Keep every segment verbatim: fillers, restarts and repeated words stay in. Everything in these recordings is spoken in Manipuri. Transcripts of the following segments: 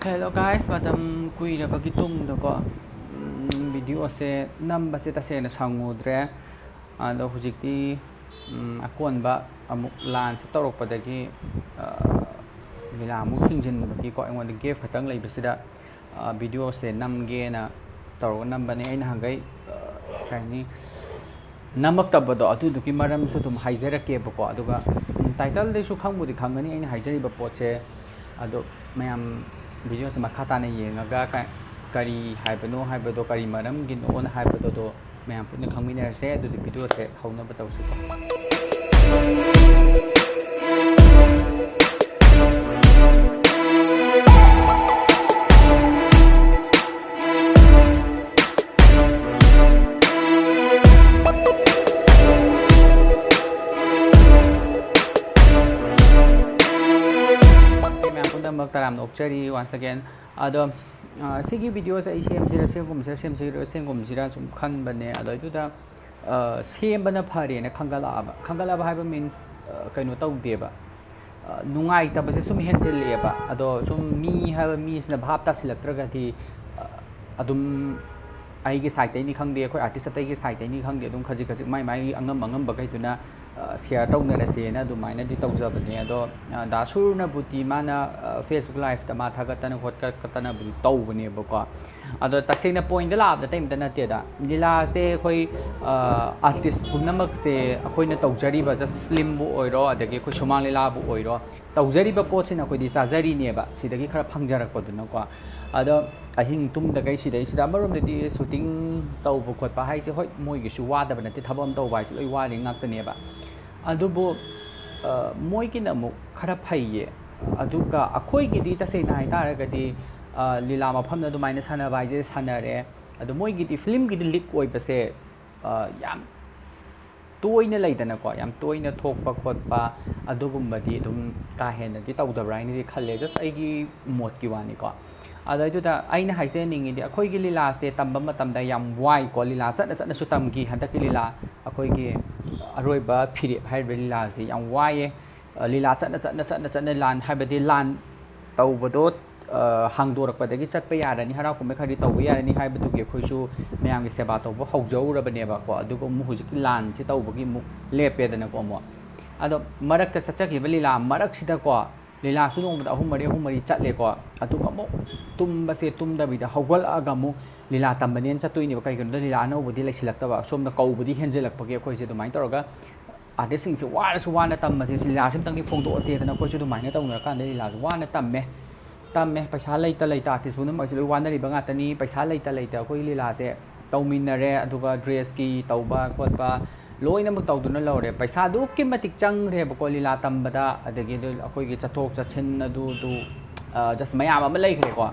Hello guys, ꯃꯇꯝ ꯀꯨꯏꯔꯕꯒꯤ ꯇꯨꯡꯗꯀꯣ, ꯎꯝ, ꯚꯤꯗꯤꯑꯣꯁꯦ ꯅꯝꯕꯁꯦ ꯇꯁꯦꯡꯅ ꯁꯪꯉꯨꯗ꯭ꯔꯦ꯫ ꯑꯗꯣ ꯍꯧꯖꯤꯛꯇꯤ, ꯎꯝ, ꯑꯀꯣꯟꯕ ꯑꯃꯨꯛ ꯂꯥꯟꯁꯦ ꯇꯧꯔꯛꯄꯗꯒꯤ, ꯑ, ꯂꯤꯂꯥ ꯑꯃꯨꯛ ꯊꯤꯡꯖꯤꯟꯕꯒꯤꯀꯣ, ꯑꯩꯉꯣꯟꯗ ꯒꯦꯞ ꯈꯛꯇꯪ ꯂꯩꯕꯁꯤꯗ, ꯑ, ꯚꯤꯗꯤꯑꯣꯁꯦ ꯅꯝꯒꯦꯅ ꯇꯧꯔꯒ ꯅꯝꯕꯅꯦ꯫ ꯑꯩꯅ ꯍꯪꯒꯩ, ꯑ, ꯀꯩ ꯍꯥꯏꯅꯤ, ꯅꯝꯃꯛꯇꯕꯗꯣ ꯑꯗꯨꯗꯨꯒꯤ ꯃꯔꯝꯁꯨ ꯑꯗꯨꯝ ꯍꯥꯏꯖꯔꯛꯀꯦꯕꯀꯣ꯫ ꯑꯗꯨꯒ, ꯎꯝ, ꯇꯥꯏꯇꯜꯗꯩꯁꯨ ꯈꯪꯕꯨꯗꯤ ꯈꯪꯒꯅꯤ ꯑꯩꯅ ꯍꯥꯏꯖꯔꯤꯕ ꯄꯣꯠꯁꯦ꯫ ꯑꯗꯣ ꯃꯌꯥꯝ ꯚꯤꯗꯤꯑꯣꯁꯦ ꯃꯈꯥ ꯇꯥꯅ ꯌꯦꯡꯉꯒ ꯀ-, ꯀꯔꯤ ꯍꯥꯏꯕꯅꯣ ꯍꯥꯏꯕꯗꯣ, ꯀꯔꯤ ꯃꯔꯝꯒꯤꯅꯣꯅ ꯍꯥꯏꯕꯗꯣ, ꯑꯗꯣ ꯃꯌꯥꯝ ꯄꯨꯟꯅ ꯈꯪꯃꯤꯟꯅꯔꯁꯦ꯫ ꯑꯗꯨꯗꯤ ꯚꯤꯗꯤꯑꯣꯁꯦ ꯍꯧꯅꯕ ꯇꯧꯁꯤꯀꯣ꯫ ꯃꯌꯥꯝ ꯄꯨꯝꯅꯃꯛ ꯇꯔꯥꯝꯅ ꯑꯣꯛꯆꯔꯤ once again꯫ ꯑꯗꯣ, ꯑ, ꯁꯤꯒꯤ ꯚꯤꯗꯤꯑꯣꯁꯦ ꯑꯩ ꯁꯦꯝꯁꯤꯔ ꯁꯦꯝꯒꯨꯝꯁꯤꯔ, ꯁꯦꯝꯁꯤꯔ ꯁꯦꯝꯒꯨꯝꯁꯤꯔ ꯁꯨꯝ ꯈꯟꯕꯅꯦ꯫ ꯑꯗꯣ ꯑꯗꯨꯗ, ꯑ, ꯁꯦꯝꯕꯅ ꯐꯔꯦꯅ ꯈꯟꯒꯠꯂꯛꯑꯕ꯫ ꯈꯟꯒꯠꯂꯛꯑꯕ ꯍꯥꯏꯕ means, ꯑ, ꯀꯩꯅꯣ ꯇꯧꯗꯦꯕ꯫ ꯑ, ꯅꯨꯡꯉꯥꯏꯇꯕꯁꯦ ꯁꯨꯝ ꯍꯦꯟꯖꯤꯜꯂꯛꯑꯦꯕ꯫ ꯑꯗꯣ ꯁꯨꯝ ꯃꯤ ꯍꯥꯏꯕ ꯃꯤꯁꯤꯅ ꯚꯥꯞ ꯇꯥꯁꯤꯜꯂꯛꯇ꯭ꯔꯒꯗꯤ, ꯑ, ꯑꯗꯨꯝ ꯑꯩꯒꯤ ꯁꯥꯏꯠꯇꯩꯅꯤ ꯈꯪꯗꯦ, ꯑꯩꯈꯣꯏ ꯑꯥꯔꯇꯤꯁ ꯑꯇꯩꯒꯤ ꯁꯥꯏꯠꯇꯩꯅꯤ ꯈꯪꯗꯦ, ꯑꯗꯨꯝ ꯈꯖꯤꯛ ꯈꯖꯤꯛ ꯃꯥꯏ ꯃꯥꯏ ꯑꯉꯝ ꯑꯉꯝꯕꯈꯩꯗꯨꯅ, ꯑ, ꯁꯤꯌꯔ ꯇꯧꯅꯔꯁꯦꯅ ꯑꯗꯨꯃꯥꯏꯅꯗꯤ ꯇꯧꯖꯕꯅꯦ꯫ ꯑꯗꯣ, ꯑ, ꯗꯥ ꯁꯨꯔꯅꯕꯨꯗꯤ ꯃꯥꯅ, ꯑ, Facebook ꯂꯥꯏꯐꯇ ꯃꯥ ꯊꯥꯒꯠꯇꯅ ꯈꯣꯠꯀꯠꯇꯅꯕꯨꯗꯤ ꯇꯧꯕꯅꯦꯕꯀꯣ꯫ ꯑꯗꯣ ꯇꯁꯦꯡꯅ ꯄꯣꯏꯟꯗ ꯂꯥꯛꯑꯕꯗ ꯑꯇꯩ ꯑꯝꯇ ꯅꯠꯇꯦꯗ꯫ ꯂꯤꯂꯥꯁꯦ ꯑꯩꯈꯣꯏ, ꯑ, ꯑꯥꯔꯇꯤꯁ ꯄꯨꯝꯅꯃꯛꯁꯦ ꯑꯩꯈꯣꯏꯅ ꯇꯧꯖꯔꯤꯕ just ꯐꯤꯂꯝꯕꯨ ꯑꯣꯏꯔꯣ, ꯑꯗꯒꯤ ꯑꯩꯈꯣꯏ ꯁꯨꯃꯥꯡ ꯂꯤꯂꯥꯕꯨ ꯑꯣꯏꯔꯣ, ꯇꯧꯖꯔꯤꯕ ꯄꯣꯠꯁꯤꯅ ꯑꯩꯈꯣꯏꯗꯤ ꯆꯥꯖꯔꯤꯅꯦꯕ, ꯁꯤꯗꯒꯤ ꯈꯔ ꯐꯪꯖꯔꯛꯄꯗꯨꯅꯀꯣ꯫ ꯑꯗꯣ ꯑꯍꯤꯡ ꯇꯨꯝꯗꯈꯩ ꯁꯤꯗꯩꯁꯤꯗ ꯑꯃꯔꯣꯝꯗꯗꯤ ꯁꯨꯇꯤꯡ ꯇꯧꯕ ꯈꯣꯠꯄ ꯍꯥꯏꯁꯦ, ꯍꯣꯏ, ꯃꯣꯏꯒꯤꯁꯨ ꯋꯥꯗꯕ ꯅꯠꯇꯦ, ꯊꯕꯛ ꯑꯃ ꯇꯧꯕ ꯍꯥꯏꯁꯦ ꯂꯣꯏ ꯋꯥꯔꯤ ꯉꯥꯛꯇꯅꯦꯕ꯫ ꯑꯗꯨꯕꯨ, ꯑ, ꯃꯣꯏꯒꯤꯅ ꯑꯃꯨꯛ ꯈꯔ ꯐꯩꯌꯦ꯫ ꯑꯗꯨꯒ ꯑꯩꯈꯣꯏꯒꯤꯗꯤ ꯇꯁꯦꯡꯅ ꯍꯥꯏꯇꯥꯔꯒꯗꯤ, ꯑ, ꯂꯤꯂꯥ ꯃꯐꯝꯗ ꯑꯗꯨꯃꯥꯏꯅ ꯁꯥꯟꯅꯕ ꯍꯥꯏꯁꯦ ꯁꯥꯟꯅꯔꯦ꯫ ꯑꯗꯣ ꯃꯣꯏꯒꯤꯗꯤ ꯐꯤꯂꯝꯒꯤꯗꯤ ꯂꯤꯛ ꯑꯣꯏꯕꯁꯦ, ꯑ, ꯌꯥꯝ ꯇꯣꯏꯅ ꯂꯩꯗꯅꯀꯣ, ꯌꯥꯝ ꯇꯣꯏꯅ ꯊꯣꯛꯄ ꯈꯣꯠꯄ ꯑꯗꯨꯒꯨꯝꯕꯗꯤ ꯑꯗꯨꯝ ꯀꯥ ꯍꯦꯟꯅꯗꯤ ꯇꯧꯗꯕ꯭ꯔꯥ ꯍꯥꯏꯅꯗꯤ ꯈꯜꯂꯦ, just ꯑꯩꯒꯤ ꯃꯣꯠꯀꯤ ꯋꯥꯅꯤꯀꯣ꯫ ꯑꯗꯨꯗꯩꯗꯨꯗ ꯑꯩꯅ ꯍꯥꯏꯖꯅꯤꯡꯉꯤꯗꯤ, ꯑꯩꯈꯣꯏꯒꯤ ꯂꯤꯂꯥꯁꯦ ꯇꯝꯕ ꯃꯇꯝꯗ ꯌꯥꯝ ꯋꯥꯏꯀꯣ, ꯂꯤꯂꯥ ꯆꯠꯅ ꯆꯠꯅꯁꯨ ꯇꯝꯈꯤ꯫ ꯍꯟꯗꯛꯀꯤ ꯂꯤꯂꯥ, ꯑꯩꯈꯣꯏꯒꯤ ꯑꯔꯣꯏꯕ ꯐꯤꯔꯦꯞ ꯍꯥꯏꯔꯤꯕ ꯂꯤꯂꯥꯁꯤ ꯌꯥꯝ ꯋꯥꯏꯌꯦ꯫ ꯑ, ꯂꯤꯂꯥ ꯆꯠꯅ ꯆꯠꯅ ꯆꯠꯅ ꯆꯠꯅ ꯂꯥꯟ ꯍꯥꯏꯕꯗꯤ ꯂꯥꯟ ꯇꯧꯕꯗꯣ, ꯍꯥꯡꯗꯣꯔꯛꯄꯗꯒꯤ ꯆꯠꯄ ꯌꯥꯔꯅꯤ, ꯍꯔꯥꯎ ꯀꯨꯝꯍꯩ ꯈꯔꯗꯤ ꯇꯧꯕ ꯌꯥꯔꯅꯤ ꯍꯥꯏꯕꯗꯨꯒꯤ ꯑꯩꯈꯣꯏꯁꯨ ꯃꯌꯥꯝꯒꯤ ꯁꯦꯕꯥ ꯇꯧꯕ ꯍꯧꯖꯍꯧꯔꯕꯅꯦꯕꯀꯣ꯫ ꯑꯗꯨꯒ ꯑꯃꯨꯛ ꯍꯧꯖꯤꯛꯀꯤ ꯂꯥꯟꯁꯦ ꯇꯧꯕꯒꯤ ꯑꯃꯨꯛ ꯂꯦꯞꯄꯦꯗꯅꯀꯣ ꯑꯃꯨꯛ꯫ ꯑꯗꯣ ꯃꯔꯛꯇ ꯆꯠꯆꯈꯤꯕ ꯂꯤꯂꯥ ꯃꯔꯛꯁꯤꯗꯀꯣ, ꯂꯤꯂꯥꯁꯨ ꯅꯣꯡꯃꯗ ꯑꯍꯨꯝ ꯃꯔꯤ, ꯑꯍꯨꯝ ꯃꯔꯤ ꯆꯠꯂꯦꯀꯣ꯫ ꯑꯗꯨꯒ ꯑꯃꯨꯛ ꯇꯨꯝꯕꯁꯦ ꯇꯨꯝꯗꯕꯤꯗ ꯍꯧꯒꯠꯂꯛꯑꯒ ꯑꯃꯨꯛ ꯂꯤꯂꯥ ꯇꯝꯕꯅꯦꯅ ꯆꯠꯇꯣꯏꯅꯦꯕ꯫ ꯀꯩꯒꯤꯅꯣꯗ ꯂꯤꯂꯥ ꯑꯅꯧꯕꯗꯤ ꯂꯩꯁꯤꯜꯂꯛꯇꯕ, ꯁꯣꯝꯗ ꯀꯧꯕꯗꯤ ꯍꯦꯟꯖꯤꯜꯂꯛꯄꯒꯤ꯫ ꯑꯩꯈꯣꯏꯁꯦ ꯑꯗꯨꯃꯥꯏꯅ ꯇꯧꯔꯒ ꯑꯥꯔꯇꯤꯁꯁꯤꯡꯁꯦ ꯋꯥꯔꯁꯨ ꯋꯥꯅ ꯇꯝꯕꯁꯦ, ꯁꯤ ꯂꯤꯂꯥꯁꯤ ꯑꯝꯇꯪꯗꯤ ꯐꯣꯡꯗꯣꯛꯑꯁꯦꯗꯅ ꯑꯩꯈꯣꯏꯁꯨ ꯑꯗꯨꯃꯥꯏꯅ ꯇꯧꯅꯔꯀꯥꯟꯗ ꯂꯤꯂꯥꯁꯦ ꯋꯥꯅ ꯇꯝꯃꯦ꯫ ꯇꯝꯃꯦ꯫ ꯄꯩꯁꯥ ꯂꯩꯇ ꯂꯩꯇ ꯑꯥꯔꯇꯤꯁ ꯄꯨꯝꯅꯃꯛꯁꯦ ꯂꯣꯏ ꯋꯥꯅꯔꯤꯕ ꯉꯥꯛꯇꯅꯤ꯫ ꯄꯩꯁꯥ ꯂꯩꯇ ꯂꯩꯇ ꯑꯩꯈꯣꯏ ꯂꯤꯂꯥꯁꯦ ꯇꯧꯃꯤꯟꯅꯔꯦ꯫ ꯑꯗꯨꯒ ꯗ꯭ꯔꯦꯁꯀꯤ ꯇꯧꯕ ꯈꯣꯠꯄ ꯂꯣꯏꯅꯃꯛ ꯇꯧꯗꯨꯅ ꯂꯧꯔꯦ꯫ ꯄꯩꯁꯥ ꯑꯗꯨꯛꯀꯤ ꯃꯇꯤꯛ ꯆꯪꯈ꯭ꯔꯦꯕꯀꯣ ꯂꯤꯂꯥ ꯇꯝꯕꯗ꯫ ꯑꯗꯒꯤ ꯑꯗꯨ ꯑꯩꯈꯣꯏꯒꯤ ꯆꯠꯊꯣꯛ ꯆꯠꯁꯤꯟ ꯑꯗꯨ ꯑꯗꯨ, ꯑ, just ꯃꯌꯥꯝ ꯑꯃ ꯂꯩꯈ꯭ꯔꯦꯀꯣ꯫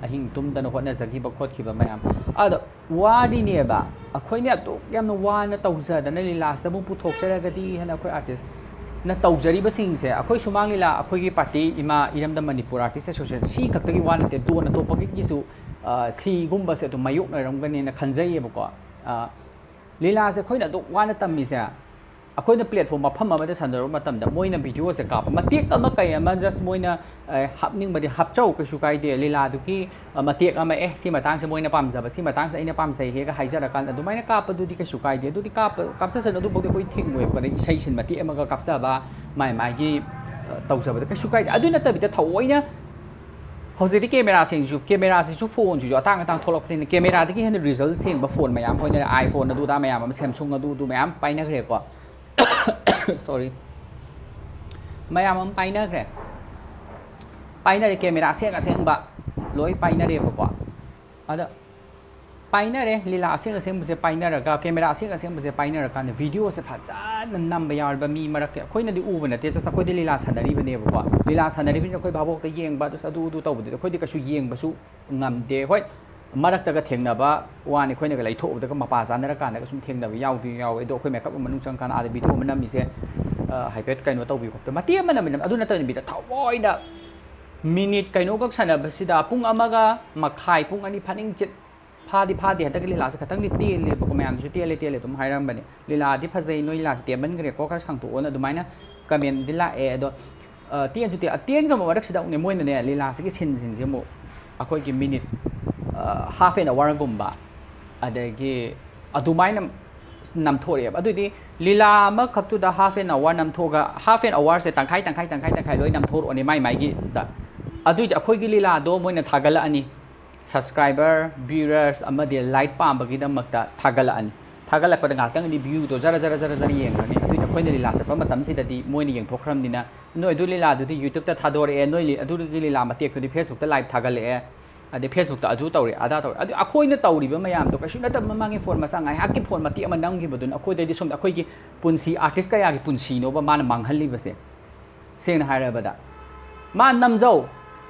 ꯑꯍꯤꯡ ꯇꯨꯝꯗꯅ ꯍꯣꯠꯅꯖꯈꯤꯕ ꯈꯣꯠꯈꯤꯕ ꯃꯌꯥꯝ꯫ ꯑꯗꯣ ꯋꯥꯔꯤꯅꯦꯕ꯫ ꯑꯩꯈꯣꯏꯅ ꯑꯗꯨꯛ ꯌꯥꯝꯅ ꯋꯥꯅ ꯇꯧꯖꯗꯅ ꯂꯤꯂꯥꯁꯤꯗꯕꯨ ꯄꯨꯊꯣꯛꯆꯔꯒꯗꯤ ꯍꯥꯏꯅ ꯑꯩꯈꯣꯏ ꯑꯥꯔꯇꯤꯁꯅ ꯇꯧꯖꯔꯤꯕꯁꯤꯡꯁꯦ, ꯑꯩꯈꯣꯏ ꯁꯨꯃꯥꯡ ꯂꯤꯂꯥ, ꯑꯩꯈꯣꯏꯒꯤ ꯄꯥꯔꯇꯤ, ꯏꯃꯥ ꯏꯔꯝꯗꯝ ꯃꯅꯤꯄꯨꯔ ꯑꯥꯔꯇꯤꯁ ꯑꯦꯁꯣꯁꯤꯌꯦꯁꯟ, ꯁꯤ ꯈꯛꯇꯒꯤ ꯋꯥ ꯅꯠꯇꯦ, ꯑꯇꯣꯞ ꯑꯇꯣꯞꯄꯒꯤꯁꯨ, ꯑ, ꯁꯤꯒꯨꯝꯕꯁꯦ ꯑꯗꯨꯝ ꯃꯥꯌꯣꯛꯅꯔꯝꯒꯅꯦꯅ ꯈꯟꯖꯩꯌꯦꯕꯀꯣ꯫ ꯑ, ꯂꯤꯂꯥꯁꯦ ꯑꯩꯈꯣꯏꯅ ꯑꯗꯨꯛ ꯋꯥꯅ ꯇꯝꯃꯤꯁꯦ, ꯑꯩꯈꯣꯏꯅ platform ꯃꯐꯝ ꯑꯃꯗ ꯁꯥꯟꯅꯔꯨꯕ ꯃꯇꯝꯗ ꯃꯣꯏꯅ videoꯁꯦ ꯀꯥꯞꯄ, ꯃꯇꯦꯛ ꯑꯃ ꯀꯩ ꯑꯃ just ꯃꯣꯏꯅ, ꯑꯦ, ꯍꯥꯞꯅꯤꯡꯕꯗꯤ ꯍꯥꯞꯆꯧ, ꯀꯩꯁꯨ ꯀꯥꯏꯗꯦ꯫ ꯂꯤꯂꯥꯗꯨꯒꯤ, ꯑ, ꯃꯇꯦꯛ ꯑꯃ, "ꯑꯦ, ꯁꯤ ꯃꯇꯥꯡꯁꯦ ꯃꯣꯏꯅ ꯄꯥꯝꯖꯕ, ꯁꯤ ꯃꯇꯥꯡꯁꯦ ꯑꯩꯅ ꯄꯥꯝꯖꯩ" ꯍꯦꯛꯒ ꯍꯥꯏꯖꯔꯀꯥꯟꯗ ꯑꯗꯨꯃꯥꯏꯅ ꯀꯥꯞꯄꯗꯨꯗꯤ ꯀꯩꯁꯨ ꯀꯥꯏꯗꯦ꯫ ꯑꯗꯨꯗꯤ ꯀꯥꯞꯄ-, ꯀꯥꯞꯆꯁꯅꯨ, ꯑꯗꯨꯐꯥꯎꯗꯤ ꯑꯩꯈꯣꯏ ꯊꯤꯡꯉꯣꯏꯕꯀꯣ꯫ ꯑꯗꯩ ꯏꯁꯩ ꯁꯤꯟ ꯃꯇꯦꯛ ꯑꯃꯒ ꯀꯥꯞꯆꯕ, ꯃꯥꯏ ꯃꯥꯏꯒꯤ, ꯑ, ꯇꯧꯖꯕꯗ ꯀꯩꯁꯨ ꯀꯥꯏꯗꯦ꯫ ꯑꯗꯨ ꯅꯠꯇꯕꯤꯗ ꯊꯑꯣꯏꯅ ꯍꯧꯖꯤꯛꯇꯤ cameraꯁꯤꯡꯁꯨ, cameraꯁꯤꯁꯨ phoneꯁꯤꯁꯨ ꯑꯇꯥꯡ ꯑꯇꯥꯡ ꯊꯣꯛꯂꯛꯄꯅꯤꯅ cameraꯗꯒꯤ ꯍꯦꯟꯅ result ꯁꯦꯡꯕ phone ꯃꯌꯥꯝ ꯊꯣꯛꯅꯔꯦ꯫ iPhone ꯑꯗꯨ ꯑꯗꯥ ꯃꯌꯥꯝ ꯑꯃ, Samsung ꯑꯗꯨ ꯑꯗꯨ ꯃꯌꯥꯝ ꯄꯥꯏꯅꯈ꯭ꯔꯦꯀꯣ꯫ Sorry꯫ ꯃꯌꯥꯝ ꯑꯃ ꯄꯥꯏꯅꯈ꯭ꯔꯦ꯫ ꯄꯥꯏꯅꯔꯦ, camera ꯑꯁꯦꯡ ꯑꯁꯦꯡꯕ ꯂꯣꯏ ꯄꯥꯏꯅꯔꯦꯕꯀꯣ꯫ ꯑꯗ ꯄꯥꯏꯅꯔꯦ, ꯂꯤꯂꯥ ꯑꯁꯦꯡ ꯑꯁꯦꯡꯕꯁꯦ ꯄꯥꯏꯅꯔꯒ, camera ꯑꯁꯦꯡ ꯑꯁꯦꯡꯕꯁꯦ ꯄꯥꯏꯅꯔꯀꯥꯟꯗ videoꯁꯦ ꯐꯖꯅ ꯅꯝꯕ ꯌꯥꯎꯔꯤꯕ ꯃꯤ ꯃꯔꯛꯇ, ꯑꯩꯈꯣꯏꯅꯗꯤ ꯎꯕ ꯅꯠꯇꯦ, just ꯑꯩꯈꯣꯏꯗꯤ ꯂꯤꯂꯥ ꯁꯥꯟꯅꯔꯤꯕꯅꯦꯕꯀꯣ꯫ ꯂꯤꯂꯥ ꯁꯥꯟꯅꯔꯤꯕꯅꯤꯅ ꯑꯩꯈꯣꯏ ꯚꯥꯕꯣꯛꯇ ꯌꯦꯡꯕ, just ꯑꯗꯨ ꯑꯗꯨ ꯇꯧꯕꯗꯨꯗꯤ ꯑꯩꯈꯣꯏꯗꯤ ꯀꯩꯁꯨ ꯌꯦꯡꯕꯁꯨ ꯉꯝꯗꯦ꯫ ꯍꯣꯏ, ꯃꯔꯛꯇꯒ ꯊꯦꯡꯅꯕ ꯋꯥꯅꯤ, ꯑꯩꯈꯣꯏꯅꯒ ꯂꯩꯊꯣꯛꯎꯕꯗꯒ ꯃꯄꯥ ꯆꯥꯅꯔꯀꯥꯟꯗꯒ ꯁꯨꯝ ꯊꯦꯡꯅꯕ ꯌꯥꯎꯗꯤ ꯌꯥꯎꯋꯦ꯫ ꯑꯗꯣ ꯑꯩꯈꯣꯏ makeup room ꯃꯅꯨꯡ ꯆꯪꯉꯀꯥꯟꯗ ꯑꯥꯗ video ꯑꯃ ꯅꯝꯃꯤꯁꯦ, ꯑ, ꯍꯥꯏꯐꯦꯠ ꯀꯩꯅꯣ ꯇꯧꯕꯤ ꯈꯣꯠꯄ ꯃꯇꯦꯛ ꯑꯃ ꯅꯝꯃꯤ, ꯑꯗꯨ ꯅꯠꯇꯕ ꯅꯨꯃꯤꯠꯇ ꯊꯑꯣꯏꯅ minute ꯀꯩꯅꯣꯈꯛ ꯁꯥꯟꯅꯕꯁꯤꯗ ꯄꯨꯡ ꯑꯃꯒ ꯃꯈꯥꯏ, ꯄꯨꯡ ꯑꯅꯤ ꯐꯥꯅꯤꯡꯆꯤꯠ ꯐꯥꯗꯤ ꯐꯥꯗꯦ꯫ ꯍꯟꯗꯛꯀꯤ ꯂꯤꯂꯥꯁꯦ ꯈꯇꯪꯗꯤ ꯇꯦꯜꯂꯦꯕꯀꯣ, ꯃꯌꯥꯝꯁꯨ "ꯇꯦꯜꯂꯦ, ꯇꯦꯜꯂꯦ" ꯑꯗꯨꯝ ꯍꯥꯏꯔꯝꯕꯅꯦ꯫ "ꯂꯤꯂꯥꯗꯤ ꯐꯖꯩ, ꯅꯣꯏ ꯂꯤꯂꯥꯁꯦ ꯇꯦꯟꯃꯟꯈ꯭ꯔꯦꯀꯣ, ꯈꯔ ꯁꯥꯡꯇꯣꯛꯑꯣꯅ" ꯑꯗꯨꯃꯥꯏꯅ commentꯗꯤ ꯂꯥꯛꯑꯦ꯫ ꯑꯗꯣ ꯑ, ꯇꯦꯟꯁꯨ ꯇꯦꯟ, ꯑ, ꯇꯦꯟꯒ ꯃꯔꯛꯁꯤꯗ ꯑꯃꯨꯛꯅꯦ ꯃꯣꯏꯅꯅꯦ ꯂꯤꯂꯥꯁꯤꯒꯤ ꯁꯤꯟꯁꯤꯡꯁꯦ ꯑꯃꯨꯛ ꯑꯩꯈꯣꯏꯒꯤ ꯃꯤꯅꯤꯠ, ꯑ, half an hourꯒꯨꯝꯕ, ꯑꯗꯒꯤ ꯑꯗꯨꯃꯥꯏꯅ ꯅꯝꯊꯣꯔꯛꯑꯦꯕ꯫ ꯑꯗꯨꯗꯤ ꯂꯤꯂꯥ ꯑꯃꯈꯛꯇꯨꯗ half an hour ꯅꯝꯊꯣꯛꯑꯒ, half an hourꯁꯦ ꯇꯪꯈꯥꯏ, ꯇꯪꯈꯥꯏ, ꯇꯪꯈꯥꯏ, ꯇꯪꯈꯥꯏ ꯂꯣꯏ ꯅꯝꯊꯣꯔꯛꯑꯅꯤ ꯃꯥꯏ ꯃꯥꯏꯒꯤꯗ꯫ ꯑꯗꯨꯏꯗꯤ ꯑꯩꯈꯣꯏꯒꯤ ꯂꯤꯂꯥꯗꯣ ꯃꯣꯏꯅ ꯊꯥꯒꯠꯂꯛꯑꯅꯤ꯫ Subscriber, viewers ꯑꯃꯗꯤ like ꯄꯥꯝꯕꯒꯤꯗꯃꯛꯇ ꯊꯥꯒꯠꯂꯛꯑꯅꯤ꯫ ꯊꯥꯒꯠꯂꯛꯄꯗ ꯉꯥꯏꯍꯥꯛꯇꯪꯗꯤ viewꯗꯣ ꯖꯔ ꯖꯔ ꯖꯔ ꯖꯔ ꯌꯦꯡꯈ꯭ꯔꯅꯤ꯫ ꯑꯗꯨꯏꯗꯤ ꯑꯩꯈꯣꯏꯅ ꯂꯤꯂꯥ ꯆꯠꯄ ꯃꯇꯝꯁꯤꯗꯗꯤ ꯃꯣꯏꯅ ꯌꯦꯡꯊꯣꯛꯈ꯭ꯔꯕꯅꯤꯅ, "ꯅꯣꯏ ꯑꯗꯨ ꯂꯤꯂꯥꯗꯨꯗꯤ YouTubeꯇ ꯊꯥꯗꯣꯔꯛꯑꯦ, ꯅꯣꯏ ꯂꯤ-, ꯑꯗꯨꯒꯤ ꯂꯤꯂꯥ ꯃꯇꯦꯛꯇꯨꯗꯤ Facebookꯇ live ꯊꯥꯒꯠꯂꯛꯑꯦ, ꯑꯗꯩ Facebookꯇ ꯑꯗꯨ ꯇꯧꯔꯦ, ꯑꯗꯥ ꯇꯧꯔꯦ"꯫ ꯑꯗꯨ ꯑꯩꯈꯣꯏꯅ ꯇꯧꯔꯤꯕ ꯃꯌꯥꯝꯗꯣ ꯀꯩꯁꯨ ꯅꯠꯇꯕ, ꯃꯃꯥꯡꯒꯤ phone ꯃꯆꯥ ꯉꯥꯏꯍꯥꯛꯀꯤ phone ꯃꯇꯦꯛ ꯑꯃ ꯅꯝꯈꯤꯕꯗꯨꯅ ꯑꯩꯈꯣꯏꯗꯗꯤ ꯁꯣꯝꯗ ꯑꯩꯈꯣꯏꯒꯤ ꯄꯨꯟꯁꯤ, artist ꯀꯌꯥꯒꯤ ꯄꯨꯟꯁꯤꯅꯣꯕ ꯃꯥꯅ ꯃꯥꯡꯍꯜꯂꯤꯕꯁꯦ? ꯁꯦꯡꯅ ꯍꯥꯏꯔꯕꯗ, ꯃꯥ ꯅꯝꯖꯧ,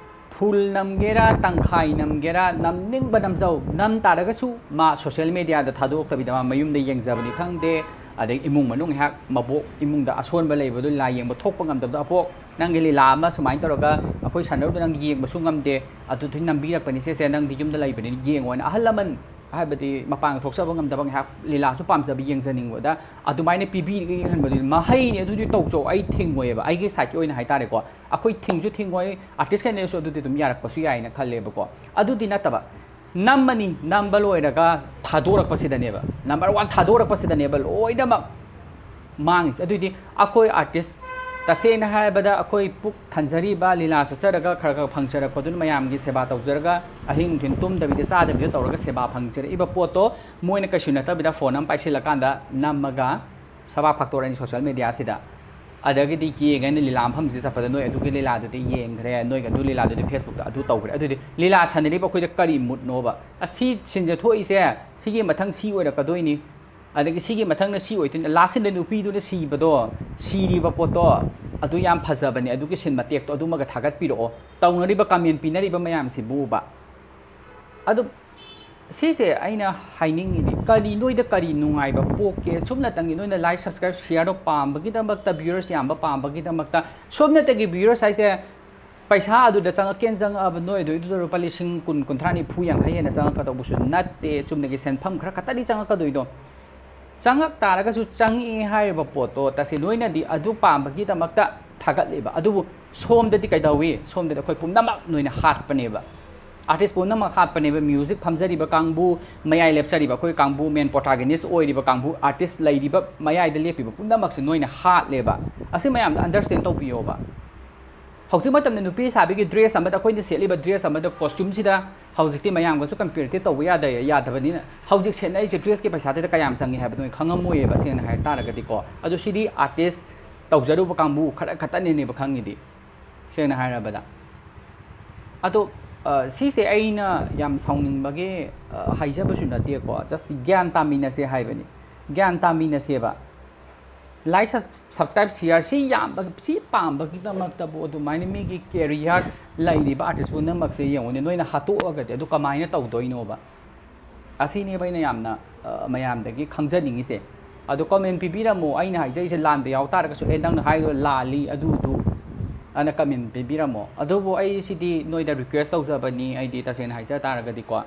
full ꯅꯝꯒꯦꯔꯥ, ꯇꯪꯈꯥꯏ ꯅꯝꯒꯦꯔꯥ, ꯅꯝꯅꯤꯡꯕ ꯅꯝꯖꯧ꯫ ꯅꯝ ꯇꯥꯔꯒꯁꯨ ꯃꯥ social mediaꯗ ꯊꯥꯗꯣꯛꯇꯕꯤꯗ ꯃꯥ ꯃꯌꯨꯝꯗ ꯌꯦꯡꯖꯕꯅꯤ ꯈꯪꯗꯦ, ꯑꯗꯩ ꯏꯃꯨꯡ ꯃꯅꯨꯡ ꯉꯥꯏꯍꯥꯛ ꯃꯕꯣꯛ ꯏꯃꯨꯡꯗ ꯑꯁꯣꯟꯕ ꯂꯩꯕꯗꯨ ꯂꯥꯏ ꯌꯦꯡꯕ ꯊꯣꯛꯄ ꯉꯝꯗꯕꯗꯣ, "ꯑꯄꯣꯛ, ꯅꯪꯒꯤ ꯂꯤꯂꯥ ꯑꯃ ꯁꯨꯃꯥꯏꯅ ꯇꯧꯔꯒ ꯑꯩꯈꯣꯏ ꯁꯥꯟꯅꯔꯨꯕꯗꯣ ꯅꯪ ꯌꯦꯡꯕꯁꯨ ꯉꯝꯗꯦ, ꯑꯗꯨꯗꯤ ꯅꯝꯕꯤꯔꯛꯄꯅꯤ ꯁꯦ, ꯁꯦ, ꯅꯪꯗꯤ ꯌꯨꯝꯗ ꯂꯩꯕꯅꯤꯅ ꯌꯦꯡꯉꯣ" ꯍꯥꯏꯅ ꯑꯍꯜ ꯂꯃꯟ, ꯍꯥꯏꯕꯗꯤ ꯃꯄꯥꯟꯒ ꯊꯣꯛꯆꯕ ꯉꯝꯗꯕ, ꯉꯥꯏꯍꯥꯛ ꯂꯤꯂꯥꯁꯨ ꯄꯥꯝꯖꯕ, ꯌꯦꯡꯖꯅꯤꯡꯕꯗ ꯑꯗꯨꯃꯥꯏꯅ ꯄꯤꯕꯤꯔꯒ ꯌꯦꯡꯍꯟꯕꯗꯨꯗꯤ ꯃꯍꯩꯅꯤ꯫ ꯑꯗꯨꯗꯤ ꯇꯧꯆꯧ, ꯑꯩ ꯊꯤꯡꯉꯣꯏꯕ, ꯑꯩꯒꯤ sideꯀꯤ ꯑꯣꯏꯅ ꯍꯥꯏꯇꯥꯔꯦꯀꯣ꯫ ꯑꯩꯈꯣꯏ ꯊꯤꯡꯁꯨ ꯊꯤꯡꯉꯣꯏ, artist ꯈꯩꯅꯁꯨ ꯑꯗꯨꯗꯤ ꯑꯗꯨꯝ ꯌꯥꯔꯛꯄꯁꯨ ꯌꯥꯏꯅ ꯈꯜꯂꯦꯕꯀꯣ꯫ ꯑꯗꯨꯗꯤ ꯅꯠꯇꯕ, ꯅꯝꯃꯅꯤ, ꯅꯝꯕ ꯂꯣꯏꯔꯒ ꯊꯥꯗꯣꯔꯛꯄꯁꯤꯗꯅꯦꯕ, number one ꯊꯥꯗꯣꯔꯛꯄꯁꯤꯗꯅꯦꯕ ꯂꯣꯏꯅꯃꯛ ꯃꯥꯡꯉꯤꯁꯦ꯫ ꯑꯗꯨꯏꯗꯤ ꯑꯩꯈꯣꯏ artist, ꯇꯁꯦꯡꯅ ꯍꯥꯏꯔꯕꯗ ꯑꯩꯈꯣꯏ ꯄꯨꯛ ꯊꯟꯖꯔꯤꯕ, ꯂꯤꯂꯥ ꯆꯠꯆꯔꯒ ꯈꯔ ꯈꯔ ꯐꯪꯖꯔꯛꯄꯗꯨꯅ, ꯃꯌꯥꯝꯒꯤ ꯁꯦꯕꯥ ꯇꯧꯖꯔꯒ, ꯑꯍꯤꯡ ꯅꯨꯡꯊꯤꯜ ꯇꯨꯝꯗꯕꯤꯗ ꯆꯥꯗꯕꯤꯗ ꯇꯧꯔꯒ ꯁꯦꯕꯥ ꯐꯪꯖꯔꯛꯏꯕ ꯄꯣꯠꯇꯣ, ꯃꯣꯏꯅ ꯀꯩꯁꯨ ꯅꯠꯇꯕꯤꯗ phone ꯑꯃ ꯄꯥꯏꯁꯤꯜꯂꯀꯥꯟꯗ ꯅꯝꯃꯒ ꯁꯕꯥꯛ ꯐꯥꯛꯇꯣꯔꯛꯑꯅꯤ social mediaꯁꯤꯗ꯫ ꯑꯗꯒꯤꯗꯤ ꯌꯦꯡꯉꯅꯤ, ꯂꯤꯂꯥ ꯃꯐꯝꯁꯤꯗ ꯆꯠꯄꯗ ꯅꯣꯏ ꯑꯗꯨꯒꯤ ꯂꯤꯂꯥꯗꯨꯗꯤ ꯌꯦꯡꯈ꯭ꯔꯦ, ꯅꯣꯏꯒꯤ ꯑꯗꯨ ꯂꯤꯂꯥꯗꯨꯗꯤ Facebookꯇ ꯑꯗꯨ ꯇꯧꯈ꯭ꯔꯦ꯫ ꯑꯗꯨꯗꯤ ꯂꯤꯂꯥ ꯁꯥꯟꯅꯔꯤꯕ ꯑꯩꯈꯣꯏꯗ ꯀꯔꯤ moodꯅꯣꯕ? ꯑꯁꯤ ꯁꯤꯟꯁꯦ ꯊꯣꯛꯏꯁꯦ, ꯁꯤꯒꯤ ꯃꯊꯪ ꯁꯤ ꯑꯣꯏꯔꯛꯀꯗꯣꯏꯅꯤ, ꯑꯗꯒꯤ ꯁꯤꯒꯤ ꯃꯊꯪꯅ ꯁꯤ ꯑꯣꯏꯗꯣꯏꯅꯤ, last sceneꯗ ꯅꯨꯄꯤꯗꯨꯅ ꯁꯤꯕꯗꯣ, ꯁꯤꯔꯤꯕ ꯄꯣꯠꯇꯣ, ꯑꯗꯨ ꯌꯥꯝ ꯐꯖꯕꯅꯦ, ꯑꯗꯨꯒꯤ scene ꯃꯇꯦꯛꯇꯣ ꯑꯗꯨꯃꯒ ꯊꯥꯒꯠꯄꯤꯔꯛꯑꯣ꯫ ꯇꯧꯅꯔꯤꯕ comment ꯄꯤꯅꯔꯤꯕ ꯃꯌꯥꯝꯁꯤꯕꯨꯕ꯫ ꯑꯗꯨ ꯁꯤꯁꯦ ꯑꯩꯅ ꯍꯥꯏꯅꯤꯡꯉꯤꯗꯤ, ꯀꯔꯤ, ꯅꯣꯏꯗ ꯀꯔꯤ ꯅꯨꯡꯉꯥꯏꯕ ꯄꯣꯛꯀꯦ? ꯁꯨꯞꯅꯇꯪꯒꯤ ꯅꯣꯏꯅ like, subscribe, shareꯗꯣ ꯄꯥꯝꯕꯒꯤꯗꯃꯛꯇ, viewers ꯌꯥꯝꯕ ꯄꯥꯝꯕꯒꯤꯗꯃꯛꯇ, ꯁꯨꯞꯅꯇꯒꯤ viewers ꯍꯥꯏꯁꯦ ꯄꯩꯁꯥ ꯑꯗꯨꯗ ꯆꯪꯉꯛꯀꯦꯅ ꯆꯪꯉꯛꯑꯕ ꯅꯣꯏ ꯑꯗꯨꯏꯗꯨꯗ ꯂꯨꯄꯥ ꯂꯤꯁꯤꯡ ꯀꯨꯟ, ꯀꯨꯟꯊ꯭ꯔꯥ, ꯅꯤꯐꯨ, ꯌꯥꯡꯈꯩ ꯍꯦꯟꯅ ꯆꯪꯉꯛꯀꯗꯧꯕꯁꯨ ꯅꯠꯇꯦ꯫ ꯆꯨꯝꯅꯒꯤ ꯁꯦꯟꯐꯝ ꯈꯔ ꯈꯛꯇꯅꯤ ꯆꯪꯉꯛꯀꯗꯣꯏꯗꯣ꯫ ꯆꯪꯉꯛ ꯇꯥꯔꯒꯁꯨ ꯆꯪꯉꯛꯑꯦ ꯍꯥꯏꯔꯤꯕ ꯄꯣꯠꯇꯣ ꯇꯁꯦꯡ ꯅꯣꯏꯅꯗꯤ ꯑꯗꯨ ꯄꯥꯝꯕꯒꯤꯗꯃꯛꯇ ꯊꯥꯒꯠꯂꯦꯕ꯫ ꯑꯗꯨꯕꯨ ꯁꯣꯝꯗꯗꯤ ꯀꯩꯗꯧꯏ? ꯁꯣꯝꯗꯗꯤ ꯑꯩꯈꯣꯏ ꯄꯨꯝꯅꯃꯛ ꯅꯣꯏꯅ ꯍꯥꯠꯄꯅꯦꯕ꯫ ꯑꯥꯔꯇꯤꯁ ꯄꯨꯝꯅꯃꯛ ꯍꯥꯠꯄꯅꯦꯕ꯫ ꯃ꯭ꯌꯨꯖꯤꯛ ꯐꯝꯖꯔꯤꯕ ꯀꯥꯡꯕꯨ, ꯃꯌꯥꯏ ꯂꯦꯞꯆꯔꯤꯕ ꯑꯩꯈꯣꯏ ꯀꯥꯡꯕꯨ, ꯃꯦꯟ ꯄ꯭ꯔꯣꯇꯥꯒꯅꯤꯁ ꯑꯣꯏꯔꯤꯕ ꯀꯥꯡꯕꯨ, ꯑꯥꯔꯇꯤꯁ ꯂꯩꯔꯤꯕ ꯃꯌꯥꯏꯗ ꯂꯦꯞꯄꯤꯕ ꯄꯨꯝꯅꯃꯛꯁꯦ ꯅꯣꯏꯅ ꯍꯥꯠꯂꯦꯕ꯫ ꯑꯁꯤ ꯃꯌꯥꯝꯗꯣ ꯑꯟꯗꯔꯁ꯭ꯇꯦꯟ ꯇꯧꯕꯤꯌꯣꯕ꯫ ꯍꯧꯖꯤꯛ ꯃꯇꯝꯗ ꯅꯨꯄꯤ ꯁꯥꯕꯤꯒꯤ ꯗ꯭ꯔꯦꯁ ꯑꯃꯗ, ꯑꯩꯈꯣꯏꯅ ꯁꯦꯠꯂꯤꯕ ꯗ꯭ꯔꯦꯁ ꯑꯃꯗ, ꯀꯣꯁꯇ꯭ꯌꯨꯝꯁꯤꯗ ꯍꯧꯖꯤꯛꯇꯤ ꯃꯌꯥꯝꯒꯁꯨ ꯀꯝꯄꯤꯌꯔ ꯇꯧꯕ ꯌꯥꯗ-, ꯌꯥꯗꯕꯅꯤꯅ, ꯍꯧꯖꯤꯛ ꯁꯦꯠꯅꯔꯤꯁꯦ ꯗ꯭ꯔꯦꯁꯀꯤ ꯄꯩꯁꯥꯗꯨꯗ ꯀꯌꯥꯝ ꯆꯪꯉꯤ ꯍꯥꯏꯕꯗꯣ ꯅꯣꯏ ꯈꯪꯉꯝꯃꯣꯏꯌꯦꯕ, ꯁꯦꯡꯅ ꯍꯥꯏ ꯇꯥꯔꯒꯗꯤꯀꯣ꯫ ꯑꯗꯣ ꯁꯤꯗꯤ ꯑꯥꯔꯇꯤꯁ ꯇꯧꯖꯔꯨꯕ ꯀꯥꯡꯕꯨ ꯈꯔ ꯈꯛꯇꯅꯅꯦꯕ ꯈꯪꯉꯤꯗꯤ, ꯁꯦꯡꯅ ꯍꯥꯏꯔꯕꯗ꯫ ꯑꯗꯣ, ꯑ, ꯁꯤꯁꯦ ꯑꯩꯅ ꯌꯥꯝ ꯁꯥꯎꯅꯤꯡꯕꯒꯤ, ꯑ, ꯍꯥꯏꯖꯕꯁꯨ ꯅꯠꯇꯦꯀꯣ, ꯖꯁ ꯒ꯭ꯌꯥꯟ ꯇꯥꯃꯤꯟꯅꯁꯦ ꯍꯥꯏꯕꯅꯤ꯫ ꯒ꯭ꯌꯥꯟ ꯇꯥꯃꯤꯟꯅꯁꯦꯕ꯫ ꯂꯥꯏꯛ, ꯁꯕ-, ꯁꯕꯁꯀ꯭ꯔꯥꯏꯕ, ꯁꯤꯌꯥꯔ ꯁꯤ ꯌꯥꯝꯕ, ꯁꯤ ꯄꯥꯝꯕꯒꯤꯗꯃꯛꯇꯕꯨ ꯑꯗꯨꯃꯥꯏꯅ ꯃꯤꯒꯤ ꯀꯦꯔꯤꯌꯔ ꯂꯩꯔꯤꯕ ꯑꯥꯔꯇꯤꯁ ꯄꯨꯝꯅꯃꯛꯁꯦ ꯌꯦꯡꯉꯨꯅꯦ, ꯅꯣꯏꯅ ꯍꯥꯠꯇꯣꯛꯑꯒꯗꯤ ꯑꯗꯨ ꯀꯃꯥꯏꯅ ꯇꯧꯗꯣꯏꯅꯣꯕ? ꯑꯁꯤꯅꯦꯕ ꯑꯩꯅ ꯌꯥꯝꯅ, ꯑ, ꯃꯌꯥꯝꯗꯒꯤ ꯈꯪꯖꯅꯤꯡꯉꯤꯁꯦ꯫ ꯑꯗꯣ ꯀꯃꯦꯟ ꯄꯤꯕꯤꯔꯝꯃꯣ, ꯑꯩꯅ ꯍꯥꯏꯖꯔꯤꯁꯦ ꯂꯥꯟꯕ ꯌꯥꯎ ꯇꯥꯔꯒꯁꯨ, "ꯑꯦ, ꯅꯪꯅ ꯍꯥꯏꯔꯤꯗꯣ ꯂꯥꯜꯂꯤ, ꯑꯗꯨꯗꯨ", ꯑꯅ ꯀꯃꯦꯟ ꯄꯤꯕꯤꯔꯝꯃꯣ꯫ ꯑꯗꯨꯕꯨ ꯑꯩ ꯁꯤꯗꯤ ꯅꯣꯏꯗ ꯔꯤꯀ꯭ꯋꯦꯁ ꯇꯧꯖꯕꯅꯤ, ꯑꯩꯗꯤ ꯇꯁꯦꯡꯅ ꯍꯥꯏꯖ ꯇꯥꯔꯒꯗꯤꯀꯣ꯫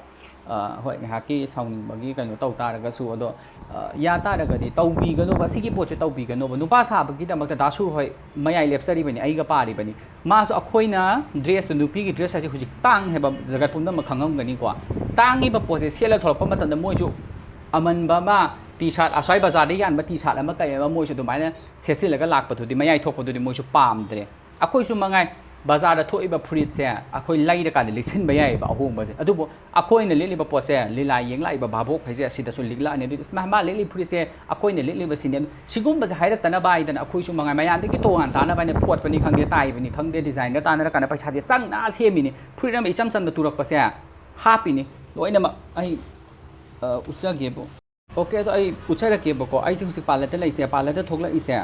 ꯑ, ꯍꯣꯏ, ꯉꯥꯏꯍꯥꯛꯀꯤ ꯁꯥꯎꯅꯤꯡꯕꯒꯤ ꯀꯩꯅꯣ ꯇꯧ ꯇꯥꯔꯒꯁꯨ, ꯑꯗꯣ, ꯑ, ꯌꯥ ꯇꯥꯔꯒꯗꯤ ꯇꯧꯕꯤꯒꯅꯣꯕ, ꯑꯁꯤꯒꯤ ꯄꯣꯠꯁꯦ ꯇꯧꯕꯤꯒꯅꯣꯕ꯫ ꯅꯨꯄꯥ ꯁꯥꯕꯒꯤꯗꯃꯛꯇ ꯗꯥ ꯁꯨꯔ ꯍꯣꯏ ꯃꯌꯥꯏ ꯂꯦꯞꯆꯔꯤꯕꯅꯤ, ꯑꯩꯒ ꯄꯥꯔꯤꯕꯅꯤ꯫ ꯃꯥꯁꯨ ꯑꯩꯈꯣꯏꯅ ꯗ꯭ꯔꯦꯁꯇꯨ, ꯅꯨꯄꯤꯒꯤ ꯗ꯭ꯔꯦꯁ ꯍꯥꯏꯁꯦ ꯍꯧꯖꯤꯛ ꯇꯥꯡꯉꯦ ꯍꯥꯏꯕ ꯖꯒꯠ ꯄꯨꯝꯅꯃꯛ ꯈꯪꯉꯝꯒꯅꯤꯀꯣ꯫ ꯇꯥꯡꯉꯤꯕ ꯄꯣꯠꯁꯦ ꯁꯦꯠꯂ ꯊꯣꯛꯂꯛꯄ ꯃꯇꯝꯗ ꯃꯣꯏꯁꯨ ꯑꯃꯟꯕ ꯑꯃ, ꯇꯤ ꯁꯥꯔꯠ, ꯑꯁ꯭ꯋꯥꯏ ꯕꯖꯥꯔꯗ ꯌꯥꯟꯕ ꯇꯤ ꯁꯥꯔꯠ ꯑꯃ ꯀꯩ ꯑꯃ ꯃꯣꯏꯁꯨ ꯑꯗꯨꯃꯥꯏꯅ ꯁꯦꯠꯆꯤꯜꯂꯒ ꯂꯥꯛꯄꯗꯨꯗꯤ, ꯃꯌꯥꯏ ꯊꯣꯛꯄꯗꯨꯗꯤ ꯃꯣꯏꯁꯨ ꯄꯥꯝꯗ꯭ꯔꯦ꯫ ꯑꯩꯈꯣꯏꯁꯨ ꯃꯉꯥꯏ, ꯕꯖꯥꯔꯗ ꯊꯣꯛꯏꯕ ꯐꯨꯔꯤꯠꯁꯦ ꯑꯩꯈꯣꯏ ꯂꯩꯔꯀꯥꯟꯗ ꯂꯤꯠꯁꯤꯟꯕ ꯌꯥꯏꯑꯕ, ꯑꯍꯣꯡꯕꯁꯦ꯫ ꯑꯗꯨꯕꯨ ꯑꯩꯈꯣꯏꯅ ꯂꯤꯠꯂꯤꯕ ꯄꯣꯠꯁꯦ ꯂꯤꯂꯥ ꯌꯦꯡ ꯂꯥꯛꯏꯕ ꯚꯥꯕꯣꯛꯈꯩꯁꯦ ꯁꯤꯗꯁꯨ ꯂꯤꯛꯂꯛꯑꯅꯤ꯫ ꯑꯗꯨꯗꯤ, "ꯏꯁ, ꯃꯥ, ꯃꯥ ꯂꯤꯠꯂꯤ ꯐꯨꯔꯤꯠꯁꯦ ꯑꯩꯈꯣꯏꯅ ꯂꯤꯠꯂꯤꯕꯁꯤꯅꯦ"꯫ ꯁꯤꯒꯨꯝꯕꯁꯦ ꯍꯥꯏꯔꯛꯇꯅꯕ ꯍꯥꯏꯗꯅ ꯑꯩꯈꯣꯏꯁꯨ ꯃꯉꯥꯏ, ꯃꯌꯥꯝꯗꯒꯤ ꯇꯣꯉꯥꯟ ꯇꯥꯅꯕ ꯍꯥꯏꯅ ꯐꯣꯠꯄꯅꯤ ꯈꯪꯗꯦ, ꯇꯥꯏꯕꯅꯤ ꯈꯪꯗꯦ, ꯗꯤꯖꯥꯏꯟꯒ ꯇꯥꯟꯅꯔꯀꯥꯟꯗ ꯄꯩꯁꯥꯁꯦ ꯆꯪꯅ ꯁꯦꯝꯃꯤꯅꯤ꯫ ꯐꯨꯔꯤꯠ ꯑꯃ ꯏꯆꯝ ꯆꯝꯅ ꯇꯨꯔꯛꯄꯁꯦ ꯍꯥꯞꯄꯤꯅꯤ ꯂꯣꯏꯅꯃꯛ꯫ ꯑꯩ, ꯑ, ꯎꯠꯆꯒꯦꯕꯨ꯫ ꯑꯣꯀꯦ, ꯑꯗꯣ ꯑꯩ ꯎꯠꯆꯔꯛꯀꯦꯕꯀꯣ꯫ ꯑꯩꯁꯦ ꯍꯧꯖꯤꯛ ꯄꯥꯔꯂꯔꯗ ꯂꯩꯁꯦ, ꯄꯥꯔꯂꯔꯗ ꯊꯣꯛꯂꯛꯏꯁꯦ꯫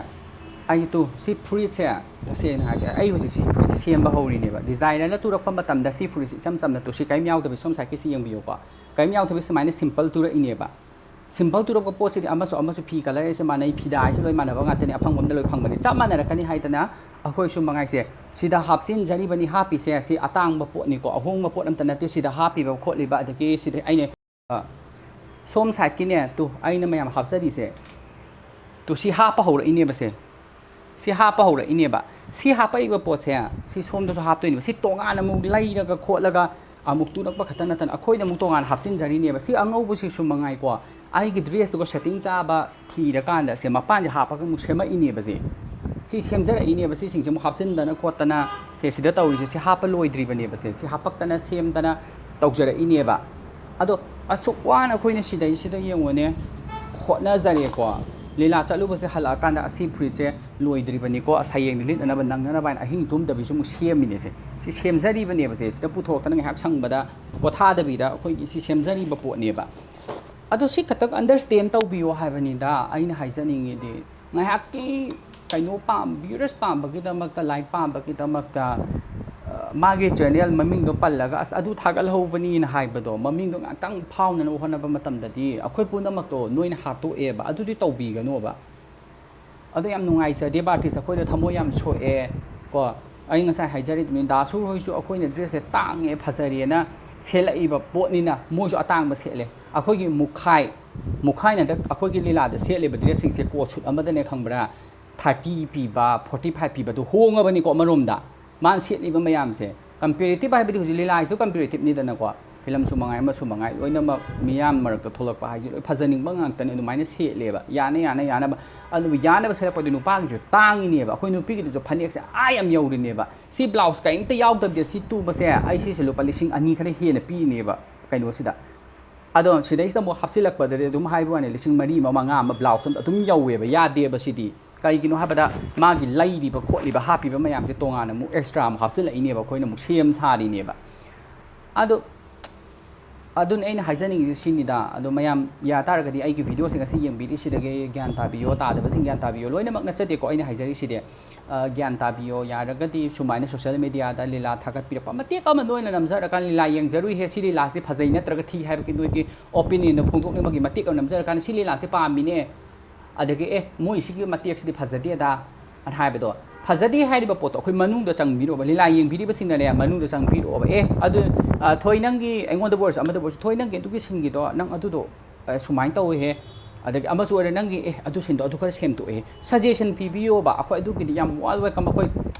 ꯑꯩ ꯇꯨ, ꯁꯤ ꯐꯨꯔꯤꯠꯁꯦ ꯇꯁꯦꯡꯅ ꯍꯥꯏꯒꯦ, ꯑꯩ ꯍꯧꯖꯤꯛ ꯁꯤ ꯐꯨꯔꯤꯠꯁꯦ ꯁꯦꯝꯕ ꯍꯧꯔꯤꯅꯦꯕ꯫ ꯗꯤꯖꯥꯏꯅꯔꯅ ꯇꯨꯔꯛꯄ ꯃꯇꯝꯗ ꯁꯤ ꯐꯨꯔꯤꯠꯁꯦ ꯏꯆꯝ ꯆꯝꯅ ꯇꯨ, ꯁꯤ ꯀꯔꯤꯝ ꯌꯥꯎꯗꯕꯤ, ꯁꯣꯝ ꯁꯥꯏꯠꯀꯤꯁꯤ ꯌꯦꯡꯕꯤꯌꯨꯀꯣ꯫ ꯀꯔꯤꯝ ꯌꯥꯎꯗꯕꯤ ꯁꯨꯃꯥꯏꯅ ꯁꯤꯝꯄꯜ ꯇꯨꯔꯛꯏꯅꯦꯕ꯫ ꯁꯤꯝꯄꯜ ꯇꯨꯔꯛꯄ ꯄꯣꯠꯁꯤꯗꯤ ꯑꯃꯁꯨ ꯑꯃꯁꯨ ꯐꯤ ꯀꯂꯔ ꯍꯥꯏꯁꯦ ꯃꯥꯟꯅꯩ, ꯐꯤꯗꯥ ꯍꯥꯏꯁꯦ ꯂꯣꯏ ꯃꯥꯟꯅꯕ ꯉꯥꯛꯇꯅꯤ, ꯑꯐꯪꯕ ꯑꯝꯗ ꯂꯣꯏ ꯐꯪꯕꯅꯤ, ꯆꯞ ꯃꯥꯟꯅꯔꯛꯀꯅꯤ ꯍꯥꯏꯗꯅ ꯑꯩꯈꯣꯏꯁꯨ ꯃꯉꯥꯏꯁꯦ ꯁꯤꯗ ꯍꯥꯞꯆꯤꯟꯖꯔꯤꯕꯅꯤ꯫ ꯍꯥꯞꯄꯤꯁꯦ ꯁꯤ ꯑꯇꯥꯡꯕ ꯄꯣꯠꯅꯤꯀꯣ, ꯑꯍꯣꯡꯕ ꯄꯣꯠ ꯑꯝꯇ ꯅꯠꯇꯦ ꯁꯤꯗ ꯍꯥꯞꯄꯤꯕ ꯈꯣꯠꯂꯤꯕ꯫ ꯑꯗꯒꯤ ꯁꯤꯗ ꯑꯩꯅ, ꯑ, ꯁꯣꯝ ꯁꯥꯏꯠꯀꯤꯅꯦ, ꯇꯨ, ꯑꯩꯅ ꯃꯌꯥꯝ ꯍꯥꯞꯆꯔꯤꯁꯦ, ꯇꯨ, ꯁꯤ ꯍꯥꯞꯄ ꯍꯧꯔꯛꯏꯅꯦꯕ ꯁꯦ꯫ ꯁꯤ ꯍꯥꯞꯄ ꯍꯧꯔꯛꯏꯅꯦꯕ꯫ ꯁꯤ ꯍꯥꯞꯄꯛꯏꯕ ꯄꯣꯠꯁꯦ, ꯁꯤ ꯁꯣꯝꯗꯁꯨ ꯍꯥꯞꯇꯣꯏꯅꯦꯕ꯫ ꯁꯤ ꯇꯣꯉꯥꯟꯅ ꯑꯃꯨꯛ ꯂꯩꯔꯒ ꯈꯣꯠꯂꯒ ꯑꯃꯨꯛ ꯇꯨꯔꯛꯄ ꯈꯛꯇ ꯅꯠꯇꯅ ꯑꯩꯈꯣꯏꯅ ꯑꯃꯨꯛ ꯇꯣꯉꯥꯟꯅ ꯍꯥꯞꯆꯤꯟꯖꯔꯤꯅꯦꯕ꯫ ꯁꯤ ꯑꯉꯧꯕꯁꯤꯁꯨ ꯃꯉꯥꯏꯀꯣ, ꯑꯩꯒꯤ ꯗ꯭ꯔꯦꯁꯇꯨꯒ ꯁꯦꯠꯇꯤꯡ ꯆꯥꯕ ꯊꯤꯔꯀꯥꯟꯗ ꯁꯦ ꯃꯄꯥꯟꯁꯦ ꯍꯥꯞꯄꯒ ꯑꯃꯨꯛ ꯁꯦꯝꯃꯛꯏꯅꯦꯕ꯫ ꯁꯤ ꯁꯤ ꯁꯦꯝꯖꯔꯛꯏꯅꯦꯕ꯫ ꯁꯤꯁꯤꯡꯁꯦ ꯑꯃꯨꯛ ꯍꯥꯞꯆꯤꯟꯗꯅ ꯈꯣꯠꯇꯅ ꯁꯦ ꯁꯤꯗ ꯇꯧꯔꯤꯁꯦ꯫ ꯁꯤ ꯍꯥꯞꯄ ꯂꯣꯏꯗ꯭ꯔꯤꯕꯅꯦꯕ꯫ ꯁꯦ ꯁꯤ ꯍꯥꯞꯄꯛꯇꯅ ꯁꯦꯝꯗꯅ ꯇꯧꯖꯔꯛꯏꯅꯦꯕ꯫ ꯑꯗꯣ ꯑꯁꯨꯛ ꯋꯥꯅ ꯑꯩꯈꯣꯏꯅ ꯁꯤꯗꯩꯁꯤꯗ ꯌꯦꯡꯉꯨꯅꯦ, ꯍꯣꯠꯅꯖꯔꯦꯀꯣ꯫ ꯂꯤꯂꯥ ꯆꯠꯂꯨꯕꯁꯦ ꯍꯜꯂꯛꯑꯀꯥꯟꯗ ꯑꯁꯤ ꯐꯨꯔꯤꯠꯁꯦ ꯂꯣꯏꯗ꯭ꯔꯤꯕꯅꯤꯀꯣ, ꯑꯁ ꯍꯌꯦꯡꯗꯤ ꯂꯤꯠꯅꯅꯕ ꯅꯪꯅꯅꯕ ꯍꯥꯏꯅ ꯑꯍꯤꯡ ꯇꯨꯝꯗꯕꯤꯁꯨ ꯑꯃꯨꯛ ꯁꯦꯝꯃꯤꯅꯦꯁꯦ꯫ ꯁꯤ ꯁꯦꯝꯖꯔꯤꯕꯅꯦꯕꯁꯦ꯫ ꯁꯤꯗ ꯄꯨꯊꯣꯔꯛꯇꯅ ꯉꯥꯏꯍꯥꯛ ꯁꯪꯕꯗ ꯄꯣꯊꯥꯗꯕꯤꯗ ꯑꯩꯈꯣꯏꯒꯤ ꯁꯤ ꯁꯦꯝꯖꯔꯤꯕ ꯄꯣꯠꯅꯦꯕ꯫ ꯑꯗꯣ ꯁꯤ ꯈꯛꯇꯪ understand ꯇꯧꯕꯤꯌꯣ ꯍꯥꯏꯕꯅꯤꯗ ꯑꯩꯅ ꯍꯥꯏꯖꯅꯤꯡꯉꯤꯗꯤ꯫ ꯉꯥꯏꯍꯥꯛꯀꯤ ꯀꯩꯅꯣ ꯄꯥꯝ-, viewers ꯄꯥꯝꯕꯒꯤꯗꯃꯛꯇ, like ꯄꯥꯝꯕꯒꯤꯗꯃꯛꯇ, ꯑ, ꯃꯥꯒꯤ channel ꯃꯃꯤꯡꯗꯣ ꯄꯜꯂꯒ, "ꯑꯁ, ꯑꯗꯨ ꯊꯥꯒꯠꯍꯧꯕꯅꯤꯅ" ꯍꯥꯏꯕꯗꯣ, ꯃꯃꯤꯡꯗꯣ ꯉꯥꯛꯇꯪ ꯐꯥꯎꯅꯅꯕ ꯍꯣꯠꯅꯕ ꯃꯇꯝꯗꯗꯤ ꯑꯩꯈꯣꯏ ꯄꯨꯝꯅꯃꯛꯇꯣ ꯅꯣꯏꯅ ꯍꯥꯠꯇꯣꯛꯑꯦꯕ꯫ ꯑꯗꯨꯗꯤ ꯇꯧꯕꯤꯒꯅꯣꯕ꯫ ꯑꯗꯣ ꯌꯥꯝ ꯅꯨꯡꯉꯥꯏꯖꯗꯦꯕ, artist, ꯑꯩꯈꯣꯏꯗ ꯊꯃꯣꯏ ꯌꯥꯝ ꯁꯣꯛꯑꯦ ꯀꯣ꯫ ꯑꯩ ꯉꯁꯥꯏ ꯍꯥꯏꯖꯔꯤꯗꯨꯅꯤ, ꯗꯥ ꯁꯨꯔ ꯍꯣꯏꯁꯨ ꯑꯩꯈꯣꯏꯅ dressꯁꯦ ꯇꯥꯡꯉꯦ, ꯐꯖꯔꯦꯅ ꯁꯦꯠꯂꯛꯏꯕ ꯄꯣꯠꯅꯤꯅ ꯃꯣꯏꯁꯨ ꯑꯇꯥꯡꯕ ꯁꯦꯠꯂꯦ꯫ ꯑꯩꯈꯣꯏꯒꯤ ꯃꯨꯈꯥꯏ, ꯃꯨꯈꯥꯏꯅ ꯍꯟꯗꯛ ꯑꯩꯈꯣꯏꯒꯤ ꯂꯤꯂꯥꯗ ꯁꯦꯠꯂꯤꯕ dressꯁꯤꯡꯁꯦ, coat suit ꯑꯃꯗꯅꯦ ꯈꯪꯕ꯭ꯔꯥ, thirty ꯄꯤꯕ, forty five ꯄꯤꯕꯗꯣ ꯍꯣꯡꯉꯕꯅꯤꯀꯣ ꯑꯃꯔꯣꯝꯗ꯫ ꯃꯥꯅ ꯁꯦꯠꯂꯤꯕ ꯃꯌꯥꯝꯁꯦ, comparative ꯍꯥꯏꯕꯗꯤ ꯍꯧꯖꯤꯛ ꯂꯤꯂꯥꯒꯤꯁꯨ comparative ꯅꯤꯗꯅꯀꯣ꯫ Filmꯁꯨ ꯃꯉꯥꯏ, ꯑꯃꯁꯨ ꯃꯉꯥꯏ, ꯂꯣꯏꯅꯃꯛ ꯃꯤꯌꯥꯝ ꯃꯔꯛꯇ ꯊꯣꯛꯂꯛꯄ ꯍꯥꯏꯁꯦ ꯂꯣꯏ ꯐꯖꯅꯤꯡꯕ ꯉꯥꯛꯇꯅꯦ, ꯑꯗꯨꯃꯥꯏꯅ ꯁꯦꯠꯂꯦꯕ꯫ ꯌꯥꯅ ꯌꯥꯅ ꯌꯥꯅꯕ꯫ ꯑꯗꯨꯕꯨ ꯌꯥꯅꯕ ꯁꯦꯠꯂꯛꯄꯗꯨ ꯅꯨꯄꯥꯒꯤꯁꯨ ꯇꯥꯡꯉꯤꯅꯦꯕ꯫ ꯑꯩꯈꯣꯏ ꯅꯨꯄꯤꯒꯤꯗꯨꯁꯨ ꯐꯅꯦꯛꯁꯦ ꯑꯥ ꯌꯥꯝ ꯌꯧꯔꯤꯅꯦꯕ꯫ ꯁꯤ blouse ꯀꯔꯤꯝꯇ ꯌꯥꯎꯗꯕꯤꯗ ꯁꯤ ꯇꯨꯕꯁꯦ ꯑꯩ ꯁꯤꯁꯦ ꯂꯨꯄꯥ ꯂꯤꯁꯤꯡ ꯑꯅꯤ ꯈꯔ ꯍꯦꯟꯅ ꯄꯤꯅꯦꯕ ꯀꯩꯅꯣꯁꯤꯗ꯫ ꯑꯗꯣ ꯁꯤꯗꯩꯁꯤꯗ ꯑꯃꯨꯛ ꯍꯥꯞꯆꯤꯜꯂꯛꯄꯗꯗꯤ ꯑꯗꯨꯝ ꯍꯥꯏꯕ ꯋꯥꯅꯤ, ꯂꯤꯁꯤꯡ ꯃꯔꯤ ꯑꯃ, ꯃꯉꯥ ꯑꯃ blouse ꯑꯝꯗ ꯑꯗꯨꯝ ꯌꯧꯋꯦꯕ꯫ ꯌꯥꯗꯦꯕ ꯁꯤꯗꯤ꯫ ꯀꯩꯒꯤꯅꯣ ꯍꯥꯏꯕꯗ ꯃꯥꯒꯤ ꯂꯩꯔꯤꯕ ꯈꯣꯠꯂꯤꯕ ꯍꯥꯞꯄꯤꯕ ꯃꯌꯥꯝꯁꯦ ꯇꯣꯉꯥꯟꯅ ꯑꯃꯨꯛ extra ꯑꯃꯨꯛ ꯍꯥꯞꯆꯤꯜꯂꯛꯏꯅꯦꯕ, ꯑꯩꯈꯣꯏꯅ ꯑꯃꯨꯛ ꯁꯦꯝ ꯁꯥꯔꯤꯅꯦꯕ꯫ ꯑꯗꯣ ꯑꯗꯨꯅ ꯑꯩꯅ ꯍꯥꯏꯖꯅꯤꯡꯉꯤꯁꯦ ꯁꯤꯅꯤꯗ꯫ ꯑꯗꯣ ꯃꯌꯥꯝ ꯌꯥ ꯇꯥꯔꯒꯗꯤ ꯑꯩꯒꯤ videoꯁꯦ ꯉꯁꯤ ꯌꯦꯡꯕꯤꯔꯤꯁꯤꯗꯒꯤ ꯒ꯭ꯌꯥꯟ ꯇꯥꯕꯤꯌꯣ, ꯇꯥꯗꯕꯁꯤꯡ ꯒ꯭ꯌꯥꯟ ꯇꯥꯕꯤꯌꯣ꯫ ꯂꯣꯏꯅꯃꯛ ꯅꯠꯆꯗꯦꯀꯣ ꯑꯩꯅ ꯍꯥꯏꯖꯔꯤꯁꯤꯗꯤ꯫ ꯑ, ꯒ꯭ꯌꯥꯟ ꯇꯥꯕꯤꯌꯣ꯫ ꯌꯥꯔꯒꯗꯤ ꯁꯨꯃꯥꯏꯅ social mediaꯗ ꯂꯤꯂꯥ ꯊꯥꯒꯠꯄꯤꯔꯛꯄ ꯃꯇꯦꯛ ꯑꯃ ꯅꯣꯏꯅ ꯅꯝꯖꯔꯀꯥꯟꯗ, "ꯂꯤꯂꯥ ꯌꯦꯡꯖꯔꯨꯏꯍꯦ, ꯁꯤ ꯂꯤꯂꯥꯁꯤꯗꯤ ꯐꯖꯩ ꯅꯠꯇ꯭ꯔꯒ ꯊꯤ" ꯍꯥꯏꯕꯒꯤ ꯅꯣꯏꯒꯤ opinionꯗꯣ ꯐꯣꯡꯗꯣꯛꯅꯕꯒꯤ ꯃꯇꯦꯛ ꯑꯃ ꯅꯝꯖꯔꯀꯥꯟꯗ, "ꯁꯤ ꯂꯤꯂꯥꯁꯦ ꯄꯥꯝꯃꯤꯅꯦ", ꯑꯗꯒꯤ "ꯑꯦ, ꯃꯣꯏ ꯁꯤꯒꯤ ꯃꯇꯦꯛꯁꯤꯗꯤ ꯐꯖꯗꯦꯗ" ꯑꯅ ꯍꯥꯏꯕꯗꯣ, ꯐꯖꯗꯦ ꯍꯥꯏꯔꯤꯕ ꯄꯣꯠꯇꯣ ꯑꯩꯈꯣꯏ ꯃꯅꯨꯡꯗ ꯆꯪꯕꯤꯔꯛꯑꯣꯕ, ꯂꯤꯂꯥ ꯌꯦꯡꯕꯤꯔꯤꯕꯁꯤꯡꯅꯅꯦ ꯃꯅꯨꯡꯗ ꯆꯪꯕꯤꯔꯛꯑꯣꯕ꯫ "ꯑꯦ, ꯑꯗꯨ, ꯑ, ꯊꯣꯏ, ꯅꯪꯒꯤ, ꯑꯩꯉꯣꯟꯗꯕꯨ ꯑꯣꯏꯔꯁꯨ ꯑꯃꯗꯕꯨ ꯑꯣꯏꯔꯁꯨ, 'ꯊꯣꯏ, ꯅꯪꯒꯤ ꯑꯗꯨꯒꯤ ꯁꯤꯟꯒꯤꯗꯣ ꯅꯪ ꯑꯗꯨꯗꯣ, ꯑ, ꯁꯨꯃꯥꯏꯅ ꯇꯧꯋꯤꯍꯦ, ꯑꯗꯒꯤ ꯑꯃꯁꯨ ꯑꯣꯏꯔꯦ, ꯅꯪꯒꯤ ꯑꯦ ꯑꯗꯨ ꯁꯤꯟꯗꯣ, ꯑꯗꯨ ꯈꯔ ꯁꯦꯝꯗꯣꯛꯑꯦ, ꯁꯖꯦꯁꯟ ꯄꯤꯕꯤꯌꯣꯕ꯫ ꯑꯩꯈꯣꯏ ꯑꯗꯨꯒꯤꯗꯤ ꯌꯥꯝ ꯋꯥꯜ ꯋꯦꯜꯀꯝ꯫ ꯑꯩꯈꯣꯏ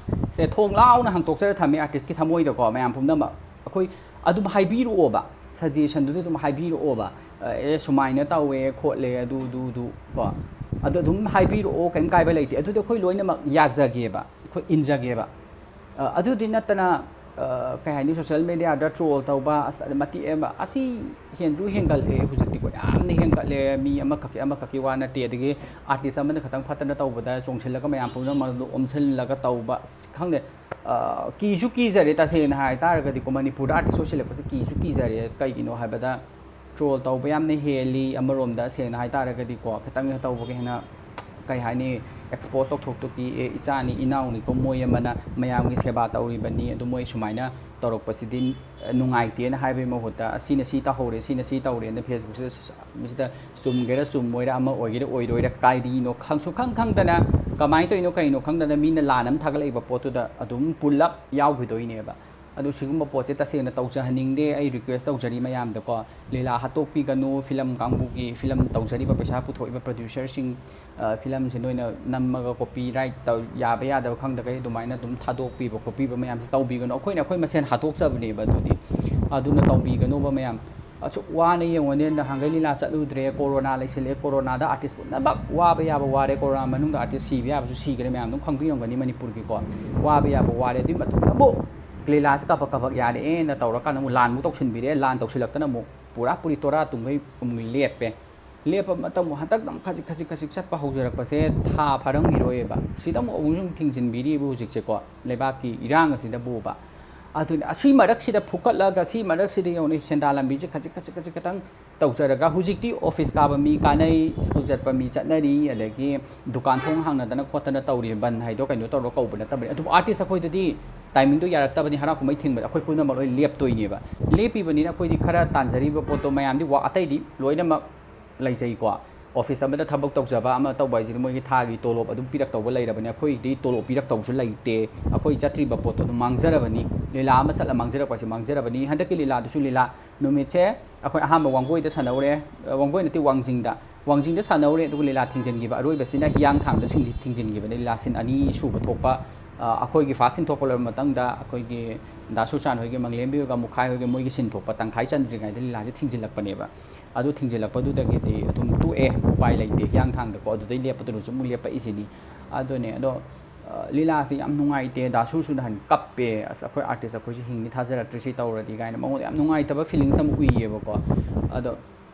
ꯁꯦ ꯊꯣꯡ ꯂꯥꯎꯅ ꯍꯥꯡꯇꯣꯛꯆꯔ ꯊꯝꯃꯦ ꯑꯥꯔꯇꯤꯁꯀꯤ ꯊꯃꯣꯏꯗꯀꯣ, ꯃꯌꯥꯝ ꯄꯨꯝꯅꯃꯛ꯫ ꯑꯩꯈꯣꯏ ꯑꯗꯨꯝ ꯍꯥꯏꯕꯤꯔꯛꯑꯣꯕ, ꯁꯖꯦꯁꯟꯗꯨꯗꯤ ꯑꯗꯨꯝ ꯍꯥꯏꯕꯤꯔꯛꯑꯣꯕ꯫ ꯑꯦ ꯁꯨꯃꯥꯏꯅ ꯇꯧꯋꯦ ꯈꯣꯠꯂꯦ ꯑꯗꯨ ꯑꯗꯨ ꯑꯗꯨ ꯀꯣ, ꯑꯗꯨ ꯑꯗꯨꯝ ꯍꯥꯏꯕꯤꯔꯛꯑꯣ, ꯀꯩꯝ ꯀꯥꯏꯕ ꯂꯩꯇꯦ꯫ ꯑꯗꯨꯗꯤ ꯑꯩꯈꯣꯏ ꯂꯣꯏꯅꯃꯛ ꯌꯥꯖꯒꯦꯕ, ꯑꯩꯈꯣꯏ ꯏꯟꯖꯒꯦꯕ꯫ ꯑ, ꯑꯗꯨꯗꯤ ꯅꯠꯇꯅ, ꯑ, ꯀꯩ ꯍꯥꯏꯅꯤ, ꯁꯣꯁꯦꯜ ꯃꯦꯗꯤꯌꯥꯗ ꯇ꯭ꯔꯣꯜ ꯇꯧꯕ, ꯑꯁ, ꯑꯗ ꯃꯇꯦꯛ ꯑꯃ, ꯑꯁꯤ ꯍꯦꯟꯁꯨ ꯍꯦꯟꯒꯠꯂꯦ ꯍꯧꯖꯤꯛꯇꯤꯀꯣ, ꯌꯥꯝꯅ ꯍꯦꯟꯒꯠꯂꯦ꯫ ꯃꯤ ꯑꯃꯈꯛꯀꯤ ꯑꯃꯈꯛꯀꯤ ꯋꯥ ꯅꯠꯇꯦ꯫ ꯑꯗꯒꯤ ꯑꯥꯔꯇꯤꯁ ꯑꯃꯅ ꯈꯇꯪ ꯐꯠꯇꯅ ꯇꯧꯕꯗ ꯆꯣꯡꯁꯤꯜꯂꯒ ꯃꯌꯥꯝ ꯄꯨꯝꯅꯃꯛ ꯑꯗꯨ ꯑꯣꯝꯁꯤꯜꯂꯒ ꯇꯧꯕ, ꯑꯁ, ꯈꯪꯗꯦ꯫ ꯑ, ꯀꯤꯁꯨ ꯀꯤꯖꯔꯦ ꯇꯁꯦꯡꯅ ꯍꯥꯏ ꯇꯥꯔꯒꯗꯤꯀꯣ, ꯃꯅꯤꯄꯨꯔꯗ ꯑꯥꯔꯇꯤꯁ ꯑꯣꯏꯁꯤꯜꯂꯛꯄꯁꯦ ꯀꯤꯁꯨ ꯀꯤꯖꯔꯦ꯫ ꯀꯩꯒꯤꯅꯣ ꯍꯥꯏꯕꯗ, ꯇ꯭ꯔꯣꯜ ꯇꯧꯕ ꯌꯥꯝꯅ ꯍꯦꯜꯂꯤ꯫ ꯑꯃꯔꯣꯝꯗ ꯁꯦꯡꯅ ꯍꯥꯏ ꯇꯥꯔꯒꯗꯤꯀꯣ, ꯈꯤꯇꯪ ꯇꯧꯕꯒ ꯍꯦꯟꯅ, ꯀꯩ ꯍꯥꯏꯅꯤ, ꯑꯦꯛꯁꯄꯣꯖ ꯇꯧꯊꯣꯛꯇꯣꯛꯀꯤ, ꯑꯦ, ꯏꯆꯥꯅꯤ, ꯏꯅꯥꯎꯅꯤꯀꯣ, ꯃꯣꯏ ꯑꯃꯅ ꯃꯌꯥꯝꯒꯤ ꯁꯦꯕꯥ ꯇꯧꯔꯤꯕꯅꯤ, ꯑꯗꯨ ꯃꯣꯏ ꯁꯨꯃꯥꯏꯅ ꯇꯧꯔꯛꯄꯁꯤꯗꯤ, ꯑ, ꯅꯨꯡꯉꯥꯏꯇꯦꯅ ꯍꯥꯏꯕꯒꯤ ꯃꯍꯨꯠꯇ, ꯑꯁꯤꯅ ꯁꯤ ꯇꯧꯍꯧꯔꯦ, ꯁꯤꯅ ꯁꯤ ꯇꯧꯔꯦꯅ ꯐꯦꯁꯕꯨꯛꯁꯤꯗ ꯁ-, ꯁꯤꯗ ꯆꯨꯝꯒꯦꯔꯥ ꯆꯨꯝꯃꯣꯏꯔꯥ, ꯑꯃ ꯑꯣꯏꯒꯦꯔꯥ ꯑꯣꯏꯔꯣꯏꯔꯥ, ꯀꯔꯤꯅꯣ ꯈꯪ-, ꯁꯨꯈꯪ ꯈꯪꯗꯅ, ꯀꯃꯥꯏꯅ ꯇꯧꯔꯤꯅꯣ ꯀꯩꯅꯣ ꯈꯪꯗꯅ ꯃꯤꯅ ꯂꯥꯟ ꯑꯃ ꯊꯥꯒꯠꯂꯛꯏꯕ ꯄꯣꯠꯇꯨꯗ ꯑꯗꯨꯝ ꯄꯨꯜꯂꯞ ꯌꯥꯎꯈꯤꯗꯣꯏꯅꯦꯕ꯫ ꯑꯗꯨ ꯁꯤꯒꯨꯝꯕ ꯄꯣꯠꯁꯦ ꯇꯁꯦꯡꯅ ꯇꯧꯖꯍꯟꯅꯤꯡꯗꯦ꯫ ꯑꯩ ꯔꯤꯀ꯭ꯋꯦꯁ ꯇꯧꯖꯔꯤ ꯃꯌꯥꯝꯗꯀꯣ, ꯂꯤꯂꯥ ꯍꯥꯠꯇꯣꯛꯄꯤꯒꯅꯨ꯫ ꯐꯤꯂꯝ ꯀꯥꯡꯕꯨꯒꯤ, ꯐꯤꯂꯝ ꯇꯧꯖꯔꯤꯕ, ꯄꯩꯁꯥ ꯄꯨꯊꯣꯛꯏꯕ ꯄ꯭ꯔꯣꯗ꯭ꯌꯨꯁꯔꯁꯤꯡ, ꯑ, ꯐꯤꯂꯝꯁꯦ ꯅꯣꯏꯅ ꯅꯝꯃꯒ ꯀꯣꯄꯤ ꯔꯥꯏꯠ ꯇꯧ-, ꯌꯥꯕ ꯌꯥꯗꯕ ꯈꯪꯗꯈꯩ ꯑꯗꯨꯃꯥꯏꯅ ꯑꯗꯨꯝ ꯊꯥꯗꯣꯛꯄꯤꯕ ꯈꯣꯠꯄꯤꯕ ꯃꯌꯥꯝꯁꯦ ꯇꯧꯕꯤꯒꯅꯨ꯫ ꯑꯩꯈꯣꯏꯅ ꯑꯩꯈꯣꯏ ꯃꯁꯦꯟ ꯍꯥꯠꯇꯣꯛꯆꯕꯅꯦꯕ꯫ ꯑꯗꯨꯗꯤ ꯑꯗꯨꯅ ꯇꯧꯕꯤꯒꯅꯨꯕ ꯃꯌꯥꯝ꯫ ꯑꯁꯨꯛ ꯋꯥꯅ ꯌꯦꯡꯉꯣꯅꯦ, ꯅꯍꯥꯟꯈꯩ ꯂꯤꯂꯥ ꯆꯠꯂꯨꯗ꯭ꯔꯦ, ꯀꯣꯔꯣꯅꯥ ꯂꯩꯁꯤꯜꯂꯛꯑꯦ, ꯀꯣꯔꯣꯅꯥꯗ ꯑꯥꯔꯇꯤꯁ ꯄꯨꯝꯅꯃꯛ ꯋꯥꯕ ꯌꯥꯕ ꯋꯥꯔꯦ, ꯀꯣꯔꯣꯅꯥ ꯃꯅꯨꯡꯗ ꯑꯥꯔꯇꯤꯁ ꯁꯤꯕ ꯌꯥꯕꯁꯨ ꯁꯤꯈ꯭ꯔꯦ, ꯃꯌꯥꯝ ꯑꯗꯨꯝ ꯈꯪꯕꯤꯔꯝꯒꯅꯤ ꯃꯅꯤꯄꯨꯔꯒꯤꯀꯣ꯫ ꯋꯥꯕ ꯌꯥꯕ ꯋꯥꯔꯦ, ꯑꯗꯨꯒꯤ ꯃꯇꯨꯡꯗ ꯑꯃꯨꯛ ꯂꯤꯂꯥꯁꯦ ꯀꯥꯕꯛ ꯀꯥꯕꯛ ꯌꯥꯔꯛꯑꯦꯅ ꯇꯧꯔꯀꯥꯟꯗ ꯑꯃꯨꯛ ꯂꯥꯟꯃꯨꯛ ꯇꯧꯁꯤꯟꯕꯤꯔꯦ, ꯂꯥꯟ ꯇꯧꯁꯤꯜꯂꯛꯇꯅ ꯑꯃꯨꯛ ꯄꯨꯔꯥ ꯄꯨꯔꯤ ꯇꯣꯔꯥ ꯇꯨꯝꯈꯩ ꯑꯃꯨꯛ ꯂꯦꯞꯄꯦ꯫ ꯂꯦꯞꯄ ꯃꯇꯝ ꯑꯃꯨꯛ ꯍꯟꯗꯛꯇ ꯑꯃꯨꯛ ꯈꯖꯤꯛ ꯈꯖꯤꯛ ꯈꯖꯤꯛ ꯆꯠꯄ ꯍꯧꯖꯔꯛꯄꯁꯦ ꯊꯥ ꯐꯥꯔꯝꯈꯤꯔꯣꯏꯑꯕ꯫ ꯁꯤꯗ ꯑꯃꯨꯛ ꯑꯃꯨꯛ ꯁꯨꯝ ꯊꯤꯡꯖꯤꯟꯕꯤꯔꯤꯕ ꯍꯧꯖꯤꯛꯁꯦꯀꯣ, ꯂꯩꯕꯥꯛꯀꯤ ꯏꯔꯥꯡ ꯑꯁꯤꯗꯕꯨꯕ꯫ ꯑꯗꯨꯅ ꯑꯁꯤ ꯃꯔꯛꯁꯤꯗ ꯐꯨꯀꯠꯂꯒ, ꯁꯤ ꯃꯔꯛꯁꯤꯗ ꯌꯦꯡꯉꯨꯅꯦ, ꯁꯦꯟꯗꯥꯟ ꯂꯝꯕꯤꯁꯦ ꯈꯖꯤꯛ ꯈꯖꯤꯛ ꯈꯖꯤꯛ ꯈꯇꯪ ꯇꯧꯖꯔꯒ, ꯍꯧꯖꯤꯛꯇꯤ ꯑꯣꯐꯤꯁ ꯀꯥꯕ ꯃꯤ ꯀꯥꯟꯅꯩ, ꯁ꯭ꯀꯨꯜ ꯆꯠꯄ ꯃꯤ ꯆꯠꯅꯔꯤ, ꯑꯗꯒꯤ ꯗꯨꯀꯥꯟ ꯊꯣꯡ ꯍꯥꯡꯅꯗꯅ ꯈꯣꯠꯇꯅ ꯇꯧꯔꯤ, ꯕꯟ ꯍꯥꯏꯗꯣ ꯀꯩꯅꯣ ꯇꯧꯔꯒ ꯀꯧꯕ ꯅꯠꯇꯕꯅꯤ꯫ ꯑꯗꯨꯕꯨ ꯑꯥꯔꯇꯤꯁ ꯑꯩꯈꯣꯏꯗꯗꯤ ꯇꯥꯏꯃꯤꯡꯗꯣ ꯌꯥꯔꯛꯇꯕꯅꯤ, ꯍꯔꯥꯎ ꯀꯨꯝꯍꯩ ꯊꯤꯡꯕꯗ ꯑꯩꯈꯣꯏ ꯄꯨꯝꯅꯃꯛ ꯂꯣꯏ ꯂꯦꯞꯇꯣꯏꯅꯦꯕ꯫ ꯂꯦꯞꯄꯤꯕꯅꯤꯅ ꯑꯩꯈꯣꯏꯗꯤ ꯈꯔ ꯇꯥꯟꯖꯔꯤꯕ ꯄꯣꯠꯇꯣ ꯃꯌꯥꯝꯗꯤ ꯋꯥ-, ꯑꯇꯩꯗꯤ ꯂꯣꯏꯅꯃꯛ ꯂꯩꯖꯩꯀꯣ꯫ ꯑꯣꯐꯤꯁ ꯑꯃꯗ ꯊꯕꯛ ꯇꯧꯖꯕ ꯑꯃ ꯇꯧꯕ ꯍꯥꯏꯁꯤꯗꯤ ꯃꯣꯏꯒꯤ ꯊꯥꯒꯤ ꯇꯣꯂꯣꯞ ꯑꯗꯨꯝ ꯄꯤꯔꯛꯇꯧꯕ ꯂꯩꯔꯕꯅꯤ꯫ ꯑꯩꯈꯣꯏꯗꯤ ꯇꯣꯂꯣꯞ ꯄꯤꯔꯛꯇꯧꯕꯁꯨ ꯂꯩꯇꯦ꯫ ꯑꯩꯈꯣꯏ ꯆꯠꯇ꯭ꯔꯤꯕ ꯄꯣꯠꯇꯣ ꯑꯗꯨꯝ ꯃꯥꯡꯖꯔꯕꯅꯤ꯫ ꯂꯤꯂꯥ ꯑꯃ ꯆꯠꯂ ꯃꯥꯡꯖꯔꯛꯄ ꯍꯥꯏꯁꯦ ꯃꯥꯡꯖꯔꯕꯅꯤ꯫ ꯍꯟꯗꯛꯀꯤ ꯂꯤꯂꯥꯗꯨꯁꯨ ꯂꯤꯂꯥ ꯅꯨꯃꯤꯠꯁꯦ ꯑꯩꯈꯣꯏ ꯑꯍꯥꯟꯕ ꯋꯥꯡꯒꯣꯏꯗ ꯁꯥꯟꯅꯧꯔꯦ, ꯑ, ꯋꯥꯡꯒꯣꯏ ꯅꯠꯇꯦ, ꯋꯥꯡꯖꯤꯡꯗ꯫ ꯋꯥꯡꯖꯤꯡꯗ ꯁꯥꯟꯅꯧꯔꯦ, ꯑꯗꯨꯒ ꯂꯤꯂꯥ ꯊꯤꯡꯖꯤꯟꯈꯤꯕ, ꯑꯔꯣꯏꯕꯁꯤꯅ ꯍꯤꯌꯥꯡꯊꯥꯡꯗ ꯁꯤꯡ-, ꯊꯤꯡꯖꯤꯟꯈꯤꯕꯅꯦ꯫ ꯂꯤꯂꯥ ꯁꯤꯟ ꯑꯅꯤ ꯁꯨꯕ ꯊꯣꯛꯄ, ꯑ, ꯑꯩꯈꯣꯏꯒꯤ ꯐꯥꯔꯁ ꯁꯤꯟ ꯊꯣꯛꯄ ꯂꯣꯏꯔꯕ ꯃꯇꯨꯡꯗ ꯑꯩꯈꯣꯏꯒꯤ ꯗꯥ ꯁꯨꯔꯆꯥꯟ ꯍꯣꯏꯒꯤ, ꯃꯪꯂꯦꯝꯕꯤ ꯍꯣꯏꯒ ꯃꯨꯈꯥꯏ ꯍꯣꯏꯒ ꯃꯣꯏꯒꯤ ꯁꯤꯟ ꯊꯣꯛꯄ ꯇꯪꯈꯥꯏ ꯆꯟꯗ꯭ꯔꯤꯉꯩꯗ ꯂꯤꯂꯥꯁꯦ ꯊꯤꯡꯖꯤꯜꯂꯛꯄꯅꯦꯕ꯫ ꯑꯗꯨ ꯊꯤꯡꯖꯤꯜꯂꯛꯄꯗꯨꯗꯒꯤꯗꯤ ꯑꯗꯨꯝ ꯇꯣꯛꯑꯦ, ꯎꯄꯥꯏ ꯂꯩꯇꯦ꯫ ꯍꯤꯌꯥꯡꯊꯥꯡꯗꯀꯣ, ꯑꯗꯨꯗꯩ ꯂꯦꯞꯄꯗꯨꯅꯁꯨ ꯑꯃꯨꯛ ꯂꯦꯞꯄꯛꯏꯁꯤꯅꯤ꯫ ꯑꯗꯨꯅꯦ, ꯑꯗꯣ, ꯑ, ꯂꯤꯂꯥꯁꯦ ꯌꯥꯝ ꯅꯨꯡꯉꯥꯏꯇꯦ꯫ ꯗꯥ ꯁꯨꯔꯁꯨ ꯅꯍꯥꯟ ꯀꯞꯄꯦ, "ꯑꯁ, ꯑꯩꯈꯣꯏ ꯑꯥꯔꯇꯤꯁ ꯑꯩꯈꯣꯏꯁꯦ ꯍꯤꯡꯅꯤ ꯊꯥꯖꯔꯛꯇ꯭ꯔꯦ ꯁꯤ ꯇꯧꯔꯗꯤ" ꯀꯥꯏꯅ ꯃꯉꯣꯟꯗ ꯌꯥꯝ ꯅꯨꯡꯉꯥꯏꯇꯕ ꯐꯤꯂꯤꯡꯁ ꯑꯃ ꯎꯏꯌꯦꯕꯀꯣ꯫ ꯑꯗꯣ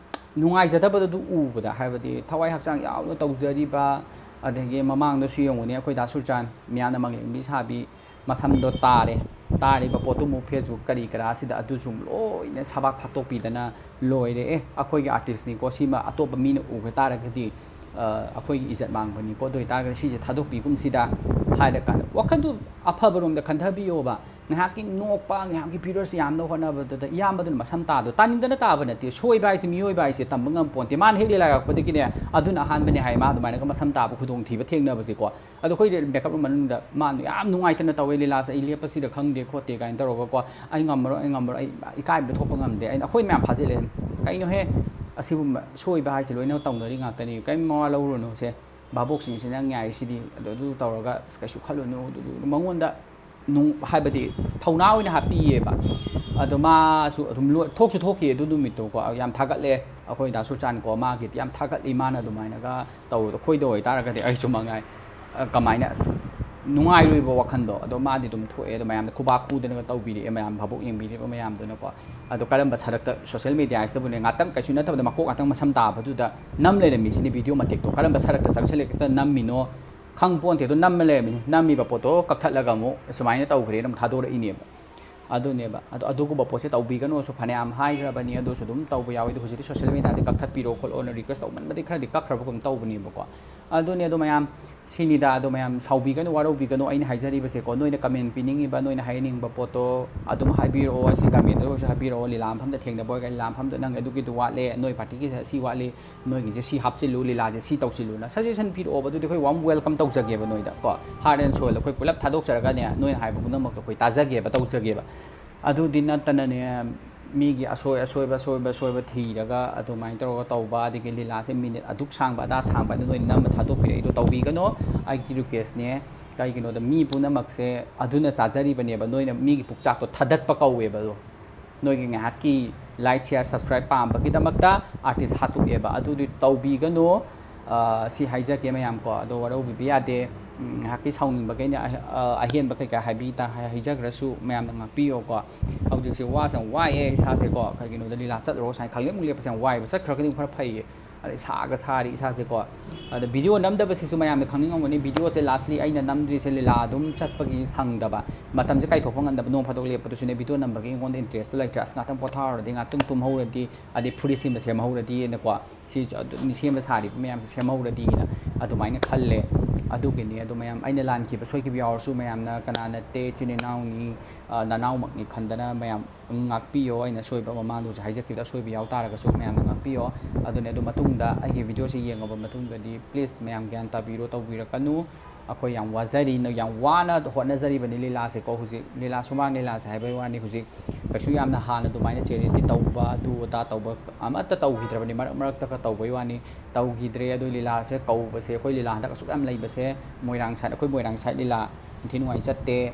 ꯅꯨꯡꯉꯥꯏꯖꯗꯕꯗꯨ ꯎꯕꯗ, ꯍꯥꯏꯕꯗꯤ ꯊꯋꯥꯏ ꯍꯛꯆꯥꯡ ꯌꯥꯎꯅ ꯇꯧꯖꯔꯤꯕ, ꯑꯗꯒꯤ ꯃꯃꯥꯡꯗꯁꯨ ꯌꯦꯡꯉꯨꯅꯦ, ꯑꯩꯈꯣꯏ ꯗꯥ ꯁꯨꯔꯆꯥꯟ ꯃꯤꯌꯥꯝꯅ ꯃꯪꯂꯦꯝꯕꯤ ꯁꯥꯕꯤ ꯃꯁꯝꯗꯣ ꯇꯥꯔꯦ, ꯇꯥꯔꯤꯕ ꯄꯣꯠꯇꯨ ꯑꯃꯨꯛ ꯐꯦꯁꯕꯨꯛ ꯀꯔꯤ ꯀꯔꯥꯁꯤꯗ ꯑꯗꯨꯁꯨ ꯂꯣꯏꯅ ꯁꯕꯥꯛ ꯐꯥꯛꯇꯣꯛꯄꯤꯗꯅ ꯂꯣꯏꯔꯦ꯫ "ꯑꯦ, ꯑꯩꯈꯣꯏꯒꯤ ꯑꯥꯔꯇꯤꯁꯅꯤꯀꯣ, ꯁꯤꯃ ꯑꯇꯣꯞꯄ ꯃꯤꯅ ꯎꯕ ꯇꯥꯔꯒꯗꯤ, ꯑ, ꯑꯩꯈꯣꯏꯒꯤ ꯏꯖꯠ ꯃꯥꯡꯕꯅꯤꯀꯣ, ꯑꯗꯨ ꯑꯣꯏꯇꯥꯔꯒꯗꯤ ꯁꯤꯁꯦ ꯊꯥꯗꯣꯛꯄꯤꯒꯨꯝꯁꯤꯗ" ꯍꯥꯏꯔꯀꯥꯟꯗ ꯋꯥꯈꯜꯗꯨ ꯑꯐꯕꯔꯣꯝꯗ ꯈꯟꯊꯕꯤꯌꯣꯕ꯫ ꯉꯥꯏꯍꯥꯛꯀꯤ ꯅꯣꯛꯄ, ꯉꯥꯏꯍꯥꯛꯀꯤ ꯚ꯭ꯌꯨꯋꯔꯁ ꯌꯥꯝꯅ ꯍꯣꯠꯅꯕꯗꯨꯗ ꯏꯌꯥꯝꯕꯗꯨꯅ ꯃꯁꯝ ꯇꯥꯗꯣ ꯇꯥꯅꯤꯡꯗꯅ ꯇꯥꯕ ꯅꯠꯇꯦ꯫ ꯁꯣꯏꯕ ꯍꯥꯏꯁꯦ, ꯃꯤꯑꯣꯏꯕ ꯍꯥꯏꯁꯦ ꯇꯝꯕ ꯉꯝꯄꯣꯟꯇꯦ꯫ ꯃꯥꯅ ꯍꯦꯛ ꯂꯤꯂꯥ ꯌꯥꯎꯔꯛꯄꯗꯒꯤꯅꯦ, ꯑꯗꯨꯅ ꯑꯍꯥꯟꯕꯅꯦ ꯍꯥꯏ, ꯃꯥ ꯑꯗꯨꯃꯥꯏꯅꯒ ꯃꯁꯝ ꯇꯥꯕ ꯈꯨꯗꯣꯡꯊꯤꯕ ꯊꯦꯡꯅꯕꯁꯦꯀꯣ꯫ ꯑꯗꯣ ꯑꯩꯈꯣꯏ ꯃꯦꯀꯞ ꯔꯨꯝ ꯃꯅꯨꯡꯗ ꯃꯥꯅ ꯌꯥꯝ ꯅꯨꯡꯉꯥꯏꯇꯅ ꯇꯧꯋꯦ, "ꯂꯤꯂꯥꯁꯦ ꯑꯩ ꯂꯦꯞꯄꯁꯤꯔ ꯈꯪꯗꯦ ꯈꯣꯠꯇꯦ" ꯀꯥꯏꯅ ꯇꯧꯔꯒꯀꯣ꯫ "ꯑꯩ ꯉꯝꯃꯔꯣꯏ, ꯑꯩ ꯉꯝꯃꯔꯣꯏ, ꯑꯩ ꯏꯀꯥꯏꯕꯗ ꯊꯣꯛꯄ ꯉꯝꯗꯦ"꯫ ꯑꯩꯅ, ꯑꯩꯈꯣꯏ ꯃꯌꯥꯝ ꯐꯥꯖꯤꯜꯂꯦ꯫ "ꯀꯩꯅꯣꯍꯦ, ꯑꯁꯤꯒꯨꯝꯕ ꯁꯣꯏꯕ ꯍꯥꯏꯁꯦ ꯂꯣꯏꯅ ꯇꯧꯅꯔꯤ ꯉꯥꯛꯇꯅꯤ, ꯀꯔꯤꯝ ꯃꯋꯥ ꯂꯧꯔꯨꯅꯨꯁꯦ, ꯚꯥꯕꯣꯛꯁꯤꯡꯁꯤꯅ ꯉꯥꯏꯔꯤꯁꯤꯗꯤ, ꯑꯗꯨ, ꯑꯗꯨ ꯇꯧꯔꯒ ꯑꯁ ꯀꯩꯁꯨ ꯈꯜꯂꯨꯅꯨ", ꯑꯗꯨ, ꯑꯗꯨ ꯃꯉꯣꯟꯗ ꯅꯨꯡ-, ꯍꯥꯏꯕꯗꯤ ꯊꯧꯅꯥ ꯑꯣꯏꯅ ꯍꯥꯞꯄꯤꯌꯦꯕ꯫ ꯑꯗꯣ ꯃꯥꯁꯨ ꯑꯗꯨꯝ ꯂꯣꯏ-, ꯊꯣꯛꯁꯨ ꯊꯣꯛꯈꯤ ꯑꯗꯨ ꯅꯨꯃꯤꯠꯇꯨꯀꯣ꯫ ꯌꯥꯝ ꯊꯥꯒꯠꯂꯦ ꯑꯩꯈꯣꯏ ꯗꯥ ꯁꯨꯔꯆꯥꯟꯀꯣ, ꯃꯥꯒꯤꯗꯤ ꯌꯥꯝ ꯊꯥꯒꯠꯂꯤ꯫ ꯃꯥꯅ ꯑꯗꯨꯃꯥꯏꯅꯒ ꯇꯧꯕꯗꯣ, ꯑꯩꯈꯣꯏꯗ ꯑꯣꯏꯇꯥꯔꯒꯗꯤ ꯑꯩꯁꯨ ꯃꯉꯥꯏ, ꯑ, ꯀꯃꯥꯏꯅ ꯑꯁ ꯅꯨꯡꯉꯥꯏꯔꯣꯏꯕ ꯋꯥꯈꯟꯗꯣ꯫ ꯑꯗꯣ ꯃꯥꯗꯤ ꯑꯗꯨꯝ ꯊꯣꯛꯑꯦ, ꯑꯗꯣ ꯃꯌꯥꯝꯗ ꯈꯨꯕꯥꯛ ꯈꯨꯗꯅꯒ ꯇꯧꯕꯤꯔꯛꯑꯦ, ꯃꯌꯥꯝ ꯚꯥꯕꯣꯛ ꯌꯦꯡꯕꯤꯔꯤꯕ ꯃꯌꯥꯝꯗꯨꯅꯀꯣ꯫ ꯑꯗꯣ ꯀꯔꯝꯕ ꯁꯔꯛꯇ, ꯁꯣꯁꯦꯜ ꯃꯦꯗꯤꯌꯥꯁꯤꯗꯕꯨꯅꯦ, ꯉꯥꯛꯇꯪ ꯀꯩꯁꯨ ꯅꯠꯇꯕꯗ ꯃꯀꯣꯛ ꯉꯥꯛꯇꯪ ꯃꯁꯝ ꯇꯥꯕꯗꯨꯗ ꯅꯝ ꯂꯩꯔꯝꯃꯤꯁꯤꯅꯤ ꯚꯤꯗꯤꯑꯣ ꯃꯇꯦꯛꯇꯣ꯫ ꯀꯔꯝꯕ ꯁꯔꯛꯇ ꯆꯪꯁꯜꯂꯛꯇ ꯅꯝꯃꯤꯅꯣ ꯈꯪ ꯄꯣꯟꯇꯦ꯫ ꯑꯗꯣ ꯅꯝꯃ ꯂꯩꯔꯝꯃꯤꯅꯤ꯫ ꯅꯝꯃꯤꯕ ꯄꯣꯠꯇꯣ ꯀꯛꯊꯠꯂꯒ ꯑꯃꯨꯛ ꯁꯨꯃꯥꯏꯅ ꯇꯧꯈ꯭ꯔꯦꯅ ꯑꯃꯨꯛ ꯊꯥꯗꯣꯔꯛꯏꯅꯦꯕ꯫ ꯑꯗꯨꯅꯦꯕ꯫ ꯑꯗꯣ ꯑꯗꯨꯒꯨꯝꯕ ꯄꯣꯠꯁꯦ ꯇꯧꯕꯤꯒꯅꯣꯁꯨ ꯐꯅꯌꯥꯝ ꯍꯥꯏꯈ꯭ꯔꯕꯅꯤ, ꯑꯗꯨꯁꯨ ꯑꯗꯨꯝ ꯇꯧꯕ ꯌꯥꯎꯋꯤ꯫ ꯑꯗꯣ ꯍꯧꯖꯤꯛꯇꯤ ꯁꯣꯁꯦꯜ ꯃꯦꯗꯤꯌꯥꯗ ꯀꯛꯊꯠꯄꯤꯔꯣ ꯈꯣꯠꯂꯣꯅ ꯔꯤꯀ꯭ꯋꯦꯁ ꯇꯧꯃꯟꯕꯗꯤ ꯈꯔꯗꯤ ꯀꯛꯈ꯭ꯔꯕꯒꯨꯝ ꯇꯧꯕꯅꯦꯕꯀꯣ꯫ ꯑꯗꯨꯅꯦ, ꯑꯗꯣ ꯃꯌꯥꯝ ꯁꯤꯅꯤꯗ, ꯑꯗꯣ ꯃꯌꯥꯝ ꯁꯥꯎꯕꯤꯒꯅꯨ, ꯋꯥꯔꯧꯕꯤꯒꯅꯨ꯫ ꯑꯩꯅ ꯍꯥꯏꯖꯔꯤꯕꯁꯦꯀꯣ, ꯅꯣꯏꯅ ꯀꯃꯦꯟ ꯄꯤꯅꯤꯡꯉꯤꯕ, ꯅꯣꯏꯅ ꯍꯥꯏꯅꯤꯡꯕ ꯄꯣꯠꯇꯣ ꯑꯗꯨꯝ ꯍꯥꯏꯕꯤꯔꯛꯑꯣ꯫ ꯑꯁꯤ ꯀꯃꯦꯟꯗ ꯑꯣꯏꯔꯁꯨ ꯍꯥꯏꯕꯤꯔꯛꯑꯣ꯫ ꯂꯤꯂꯥ ꯃꯐꯝꯗ ꯊꯦꯡꯅꯕ ꯑꯣꯏꯔꯒꯅ ꯂꯤꯂꯥ ꯃꯐꯝꯗ ꯅꯪ ꯑꯗꯨꯒꯤꯗꯨ ꯋꯥꯠꯂꯦ, ꯅꯣꯏ ꯄꯥꯔꯇꯤꯒꯤꯁꯦ ꯑꯁꯤ ꯋꯥꯠꯂꯤ, ꯅꯣꯏꯒꯤꯁꯦ ꯁꯤ ꯍꯥꯞꯆꯤꯜꯂꯨ, ꯂꯤꯂꯥꯁꯦ ꯁꯤ ꯇꯧꯁꯤꯜꯂꯨꯅ ꯁꯖꯦꯁꯟ ꯄꯤꯔꯛꯑꯣꯕ꯫ ꯑꯗꯨꯗꯤ ꯑꯩꯈꯣꯏ ꯋꯥꯔꯝ ꯋꯦꯜꯀꯝ ꯇꯧꯖꯒꯦꯕ ꯅꯣꯏꯗ ꯀꯣ, ꯍꯥꯔꯠ ꯑꯦꯟ ꯁꯣꯜꯗ ꯑꯩꯈꯣꯏ ꯄꯨꯂꯞ ꯊꯥꯗꯣꯛꯆꯔꯒꯅꯦ, ꯅꯣꯏꯅ ꯍꯥꯏꯕ ꯄꯨꯝꯅꯃꯛꯇꯣ ꯑꯩꯈꯣꯏ ꯇꯥꯖꯒꯦꯕ, ꯇꯧꯖꯒꯦꯕ꯫ ꯑꯗꯨꯗꯤ ꯅꯠꯇꯅꯅꯦ, ꯃꯤꯒꯤ ꯑꯁꯣꯏ ꯑꯁꯣꯏꯕ ꯑꯁꯣꯏꯕ ꯑꯁꯣꯏꯕ ꯊꯤꯔꯒ ꯑꯗꯨꯃꯥꯏꯅ ꯇꯧꯔꯒ ꯇꯧꯕ, ꯑꯗꯒꯤ ꯂꯤꯂꯥꯁꯦ ꯃꯤꯅꯤꯠ ꯑꯗꯨꯛ ꯁꯥꯡꯕ ꯑꯗꯥ ꯁꯥꯡꯕ ꯍꯥꯏꯅ ꯅꯣꯏꯅ ꯅꯝꯕ ꯊꯥꯗꯣꯛꯄꯤꯔꯛꯏꯗꯣ ꯇꯧꯕꯤꯒꯅꯣ꯫ ꯑꯩꯒꯤ ꯔꯤꯀ꯭ꯋꯦꯁꯅꯦ꯫ ꯀꯩꯒꯤꯅꯣꯗ ꯃꯤ ꯄꯨꯝꯅꯃꯛꯁꯦ ꯑꯗꯨꯅ ꯆꯥꯖꯔꯤꯕꯅꯦꯕ, ꯅꯣꯏꯅ ꯃꯤꯒꯤ ꯄꯨꯛꯆꯥꯛꯇꯣ ꯊꯥꯗꯠꯄ ꯀꯧꯋꯦꯕ ꯑꯗꯣ꯫ ꯅꯣꯏꯒꯤ ꯉꯥꯏꯍꯥꯛꯀꯤ like, share, subscribe ꯄꯥꯝꯕꯒꯤꯗꯃꯛꯇ ꯑꯥꯔꯇꯤꯁ ꯍꯥꯠꯇꯣꯛꯑꯦꯕ, ꯑꯗꯨꯗꯤ ꯇꯧꯕꯤꯒꯅꯨ꯫ ꯑ, ꯁꯤ ꯍꯥꯏꯖꯒꯦ ꯃꯌꯥꯝ ꯀꯣ, ꯑꯗꯣ ꯋꯥꯔꯧꯕꯤꯕ ꯌꯥꯗꯦ꯫ ꯎꯝ, ꯉꯥꯏꯍꯥꯛꯀꯤ ꯁꯥꯎꯅꯤꯡꯕꯒꯤ ꯑꯩꯅ ꯑꯍ-, ꯑ, ꯑꯍꯦꯟꯕ ꯀꯩꯀꯥ ꯍꯥꯏꯕꯤ ꯇ-, ꯍꯥꯏꯖꯈ꯭ꯔꯁꯨ ꯃꯌꯥꯝꯅ ꯉꯥꯛꯄꯤꯌꯣꯀꯣ꯫ ꯍꯧꯖꯤꯛꯁꯦ ꯋꯥꯁꯦ ꯌꯥꯝ ꯋꯥꯏꯑꯦ ꯏꯁꯥꯁꯦꯀꯣ, ꯀꯩꯒꯤꯅꯣꯗ ꯂꯤꯂꯥ ꯆꯠꯂꯨꯔꯣ ꯁꯨꯃꯥꯏꯅ ꯈꯪꯂꯦꯞ ꯑꯃꯨꯛ ꯂꯦꯞꯄꯁꯦ ꯌꯥꯝ ꯋꯥꯏꯑꯦꯕ, ꯆꯠꯈ꯭ꯔꯒꯗꯤ ꯑꯃꯨꯛ ꯈꯔ ꯐꯩꯌꯦ꯫ ꯑꯗꯩ ꯁꯥꯒ ꯁꯥꯔꯤ ꯏꯁꯥꯁꯦꯀꯣ꯫ ꯑꯗ ꯚꯤꯗꯤꯑꯣ ꯅꯝꯗꯕꯁꯤꯁꯨ ꯃꯌꯥꯝꯅ ꯈꯪꯅꯤꯡꯉꯝꯒꯅꯤ, ꯚꯤꯗꯤꯑꯣꯁꯦ lastly ꯑꯩꯅ ꯅꯝꯗ꯭ꯔꯤꯁꯦ ꯂꯤꯂꯥ ꯑꯗꯨꯝ ꯆꯠꯄꯒꯤ ꯁꯪꯗꯕ, ꯃꯇꯝꯁꯦ ꯀꯥꯏꯊꯣꯛꯄ ꯉꯝꯗꯕ, ꯅꯣꯡ ꯐꯥꯗꯣꯛ ꯂꯦꯞꯄꯗꯨꯁꯨꯅꯦ ꯚꯤꯗꯤꯑꯣ ꯅꯝꯕꯒꯤ ꯑꯩꯉꯣꯟꯗ ꯏꯟꯇꯔꯦꯁꯇꯣ ꯂꯩꯇ꯭ꯔꯦ꯫ ꯑꯁ, ꯉꯥꯛꯇꯪ ꯄꯣꯊꯥꯍꯧꯔꯗꯤ, ꯉꯥꯛꯇꯪ ꯇꯨꯝꯍꯧꯔꯗꯤ, ꯑꯗꯩ ꯐꯨꯔꯤꯠ ꯁꯦꯝꯕ ꯁꯦꯝꯍꯧꯔꯗꯤꯅꯀꯣ꯫ ꯁꯤ ꯑꯗꯨꯝ ꯁꯦꯝꯕ ꯁꯥꯔꯤꯕ ꯃꯌꯥꯝꯁꯦ ꯁꯦꯝꯍꯧꯔꯗꯤꯅ ꯑꯗꯨꯃꯥꯏꯅ ꯈꯜꯂꯦ꯫ ꯑꯗꯨꯒꯤꯅꯤ꯫ ꯑꯗꯣ ꯃꯌꯥꯝ ꯑꯩꯅ ꯂꯥꯟꯈꯤꯕ ꯁꯣꯏꯈꯤꯕ ꯌꯥꯎꯔꯁꯨ ꯃꯌꯥꯝꯅ ꯀꯅꯥ ꯅꯠꯇꯦ, ꯏꯆꯤꯟ ꯏꯅꯥꯎꯅꯤ, ꯑ, ꯅꯅꯥꯎꯃꯛꯅꯤ ꯈꯟꯗꯅ ꯃꯌꯥꯝ ꯉꯥꯛꯄꯤꯌꯣ꯫ ꯑꯩꯅ ꯑꯁꯣꯏꯕ ꯃꯃꯥꯡꯗꯁꯨ ꯍꯥꯏꯖꯈꯤꯕꯗ ꯑꯁꯣꯏꯕ ꯌꯥꯎ ꯇꯥꯔꯒꯁꯨ ꯃꯌꯥꯝꯅ ꯉꯥꯛꯄꯤꯌꯣ꯫ ꯑꯗꯨꯅꯦ, ꯑꯗꯨ ꯃꯇꯨꯡꯗ ꯑꯩꯒꯤ ꯚꯤꯗꯤꯑꯣꯁꯤ ꯌꯦꯡꯉꯕ ꯃꯇꯨꯡꯗꯗꯤ please ꯃꯌꯥꯝ ꯒ꯭ꯌꯥꯟ ꯇꯥꯕꯤꯔꯣ, ꯇꯧꯕꯤꯔꯛꯀꯅꯨ꯫ ꯑꯩꯈꯣꯏ ꯌꯥꯝ ꯋꯥꯖꯔꯤ, ꯅ-, ꯌꯥꯝ ꯋꯥꯅ ꯍꯣꯠꯅꯖꯔꯤꯕꯅꯤ ꯂꯤꯂꯥꯁꯦꯀꯣ꯫ ꯍꯧꯖꯤꯛ ꯂꯤꯂꯥ, ꯁꯨꯃꯥꯡ ꯂꯤꯂꯥꯁꯦ ꯍꯥꯏꯕꯩ ꯋꯥꯅꯤ, ꯍꯧꯖꯤꯛ ꯀꯩꯁꯨ ꯌꯥꯝꯅ ꯍꯥꯟꯅ ꯑꯗꯨꯃꯥꯏꯅ charity ꯇꯧꯕ, ꯑꯗꯨ ꯑꯗꯥ ꯇꯧꯕ ꯑꯃꯠꯇ ꯇꯧꯈꯤꯗ꯭ꯔꯕꯅꯤ꯫ ꯃꯔꯛ ꯃꯔꯛꯇꯒ ꯇꯧꯕꯩ ꯋꯥꯅꯤ, ꯇꯧꯈꯤꯗ꯭ꯔꯦ꯫ ꯑꯗꯨ ꯂꯤꯂꯥꯁꯦ ꯀꯧꯕꯁꯦ, ꯑꯩꯈꯣꯏ ꯂꯤꯂꯥ ꯍꯟꯗꯛ ꯑꯁꯨꯛ ꯌꯥꯝ ꯂꯩꯕꯁꯦ, ꯃꯣꯏꯔꯥꯡ side, ꯑꯩꯈꯣꯏ ꯃꯣꯏꯔꯥꯡ side ꯂꯤꯂꯥ ꯏꯟꯊꯤ ꯅꯨꯡꯉꯥꯏ ꯆꯠꯇꯦ꯫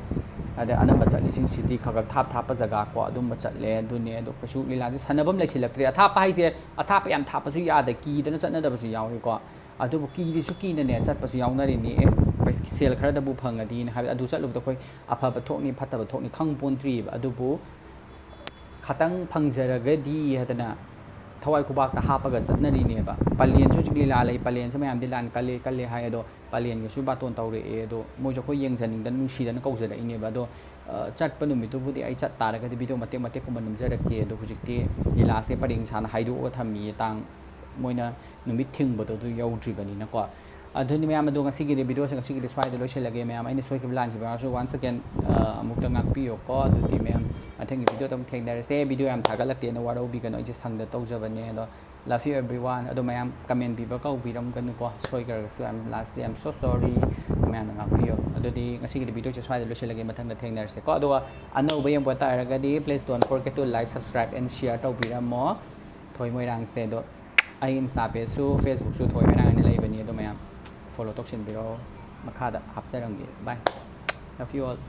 ꯑꯗ ꯑꯅꯝꯕ ꯆꯠꯂꯤꯁꯤꯡꯁꯤꯗꯤ ꯈꯔ ꯈꯔ ꯊꯥꯞ ꯊꯥꯞꯄ ꯖꯒꯥ ꯀꯣ, ꯑꯗꯨꯝꯕ ꯆꯠꯂꯦ꯫ ꯑꯗꯨꯅꯦ, ꯑꯗꯣ ꯀꯩꯁꯨ ꯂꯤꯂꯥꯁꯦ ꯁꯥꯟꯅꯐꯝ ꯂꯩꯁꯤꯜꯂꯛꯇ꯭ꯔꯦ꯫ ꯑꯊꯥꯞꯄ ꯍꯥꯏꯁꯦ, ꯑꯊꯥꯞꯄ ꯌꯥꯝ ꯊꯥꯞꯄꯁꯨ ꯌꯥꯗ, ꯀꯤꯗꯅ ꯆꯠꯅꯗꯕꯁꯨ ꯌꯥꯎꯏꯀꯣ꯫ ꯑꯗꯨꯕꯨ ꯀꯤꯔꯤꯁꯨ ꯀꯤꯅꯅꯦ ꯆꯠꯄꯁꯨ ꯌꯥꯎꯅꯔꯤꯅꯤ꯫ ꯑꯦ, ꯄꯩꯁ-, ꯁꯦꯜ ꯈꯔꯗꯕꯨ ꯐꯪꯉꯗꯤꯅ ꯍꯥꯏꯕꯗꯤ, ꯑꯗꯨ ꯆꯠꯂꯨꯕꯗ ꯑꯩꯈꯣꯏ ꯑꯐꯕ ꯊꯣꯛꯅꯤ ꯐꯠꯇꯕ ꯊꯣꯛꯅꯤ ꯈꯪ ꯄꯣꯟꯇ꯭ꯔꯤꯕ꯫ ꯑꯗꯨꯕꯨ ꯈꯇꯪ ꯐꯪꯖꯔꯒꯗꯤ ꯍꯥꯏꯗꯅ ꯊꯋꯥꯏ ꯈꯨꯕꯥꯛꯇ ꯍꯥꯞꯄꯒ ꯆꯠꯅꯔꯤꯅꯦꯕ꯫ ꯄꯂꯦꯟꯁꯨ ꯍꯧꯖꯤꯛ ꯂꯤꯂꯥ ꯂꯩ, ꯄꯂꯦꯟꯁꯦ ꯃꯌꯥꯝꯗꯤ ꯂꯥꯟ ꯀꯜꯂꯦ ꯀꯜꯂꯦ ꯍꯥꯏ, ꯑꯗꯣ ꯄꯂꯦꯟꯒꯁꯨ ꯕꯥꯇꯣꯟ ꯇꯧꯔꯛꯑꯦ꯫ ꯑꯗꯣ ꯃꯣꯏꯁꯨ ꯑꯩꯈꯣꯏ ꯌꯦꯡꯖꯅꯤꯡꯗꯅ ꯅꯨꯡꯁꯤꯗꯅ ꯀꯧꯖꯔꯛꯏꯅꯦꯕ꯫ ꯑꯗꯣ, ꯑ, ꯆꯠꯄ ꯅꯨꯃꯤꯠꯇꯨꯕꯨꯗꯤ ꯑꯩ ꯆꯠ ꯇꯥꯔꯒꯗꯤ ꯚꯤꯗꯤꯑꯣ ꯃꯇꯦꯛ ꯃꯇꯦꯛꯀꯨꯝꯕ ꯅꯝꯖꯔꯛꯀꯦ꯫ ꯑꯗꯣ ꯍꯧꯖꯤꯛꯇꯤ ꯂꯤꯂꯥꯁꯦ ꯄꯔꯦꯡ ꯁꯥꯅ ꯍꯥꯏꯗꯣꯛꯑꯒ ꯊꯝꯃꯤꯌꯦ, ꯇꯥꯡ, ꯃꯣꯏꯅ ꯅꯨꯃꯤꯠ ꯊꯤꯡꯕꯗꯣ ꯑꯗꯨ ꯌꯧꯗ꯭ꯔꯤꯕꯅꯤꯅꯀꯣ꯫ ꯑꯗꯨꯅꯤ ꯃꯌꯥꯝ, ꯑꯗꯣ ꯉꯁꯤꯒꯤꯗꯤ ꯚꯤꯗꯤꯑꯣꯁꯦ ꯉꯁꯤꯒꯤꯗꯤ ꯁ꯭ꯋꯥꯏꯗ ꯂꯣꯏꯁꯤꯜꯂꯒꯦ꯫ ꯃꯌꯥꯝ ꯑꯩꯅ ꯁꯣꯏꯈꯤꯕ ꯂꯥꯟꯈꯤꯕ ꯌꯥꯎꯔꯁꯨ once again, ꯑ, ꯑꯃꯨꯛꯇ ꯉꯥꯛꯄꯤꯌꯣꯀꯣ꯫ ꯑꯗꯨꯗꯤ ꯃꯌꯥꯝ ꯃꯊꯪꯒꯤ ꯚꯤꯗꯤꯑꯣꯗ ꯑꯃꯨꯛ ꯊꯦꯡꯅꯔꯁꯦ꯫ ꯚꯤꯗꯤꯑꯣ ꯌꯥꯝ ꯊꯥꯒꯠꯂꯛꯇꯦꯅ ꯋꯥꯔꯧꯕꯤꯒꯅꯨ, ꯑꯩꯁꯦ ꯁꯪꯗ ꯇꯧꯖꯕꯅꯦ꯫ ꯑꯗꯣ love you everyone꯫ ꯑꯗꯣ ꯃꯌꯥꯝ comment ꯄꯤꯕ ꯀꯥꯎꯕꯤꯔꯝꯒꯅꯨꯀꯣ, ꯁꯣꯏꯈ꯭ꯔꯒꯁꯨ꯫ I'm lastly, I'm so sorry꯫ ꯃꯌꯥꯝꯅ ꯉꯥꯛꯄꯤꯌꯨ꯫ ꯑꯗꯨꯗꯤ ꯉꯁꯤꯒꯤꯗꯤ videoꯁꯦ ꯁ꯭ꯋꯥꯏꯗ ꯂꯣꯏꯁꯤꯜꯂꯒꯦ, ꯃꯊꯪꯗ ꯊꯦꯡꯅꯔꯁꯦꯀꯣ꯫ ꯑꯗꯨꯒ ꯑꯅꯧꯕ ꯌꯦꯡꯕ ꯇꯥꯔꯒꯗꯤ please don't forget to like, subscribe and share ꯇꯧꯕꯤꯔꯝꯃꯣ꯫ ꯊꯣꯏ ꯃꯣꯏꯔꯥꯡꯁꯦ ꯑꯗꯣ ꯑꯩ Insta pageꯁꯨ Facebookꯁꯨ ꯊꯣꯏ ꯃꯣꯏꯔꯥꯡ ꯍꯥꯏꯅ ꯂꯩꯕꯅꯤ, ꯑꯗꯣ ꯃꯌꯥꯝ follow ꯇꯧꯁꯤꯟꯕꯤꯔꯣ꯫ ꯃꯈꯥꯗ ꯍꯥꯞꯆꯔꯝꯒꯦ꯫ Bye, love you all꯫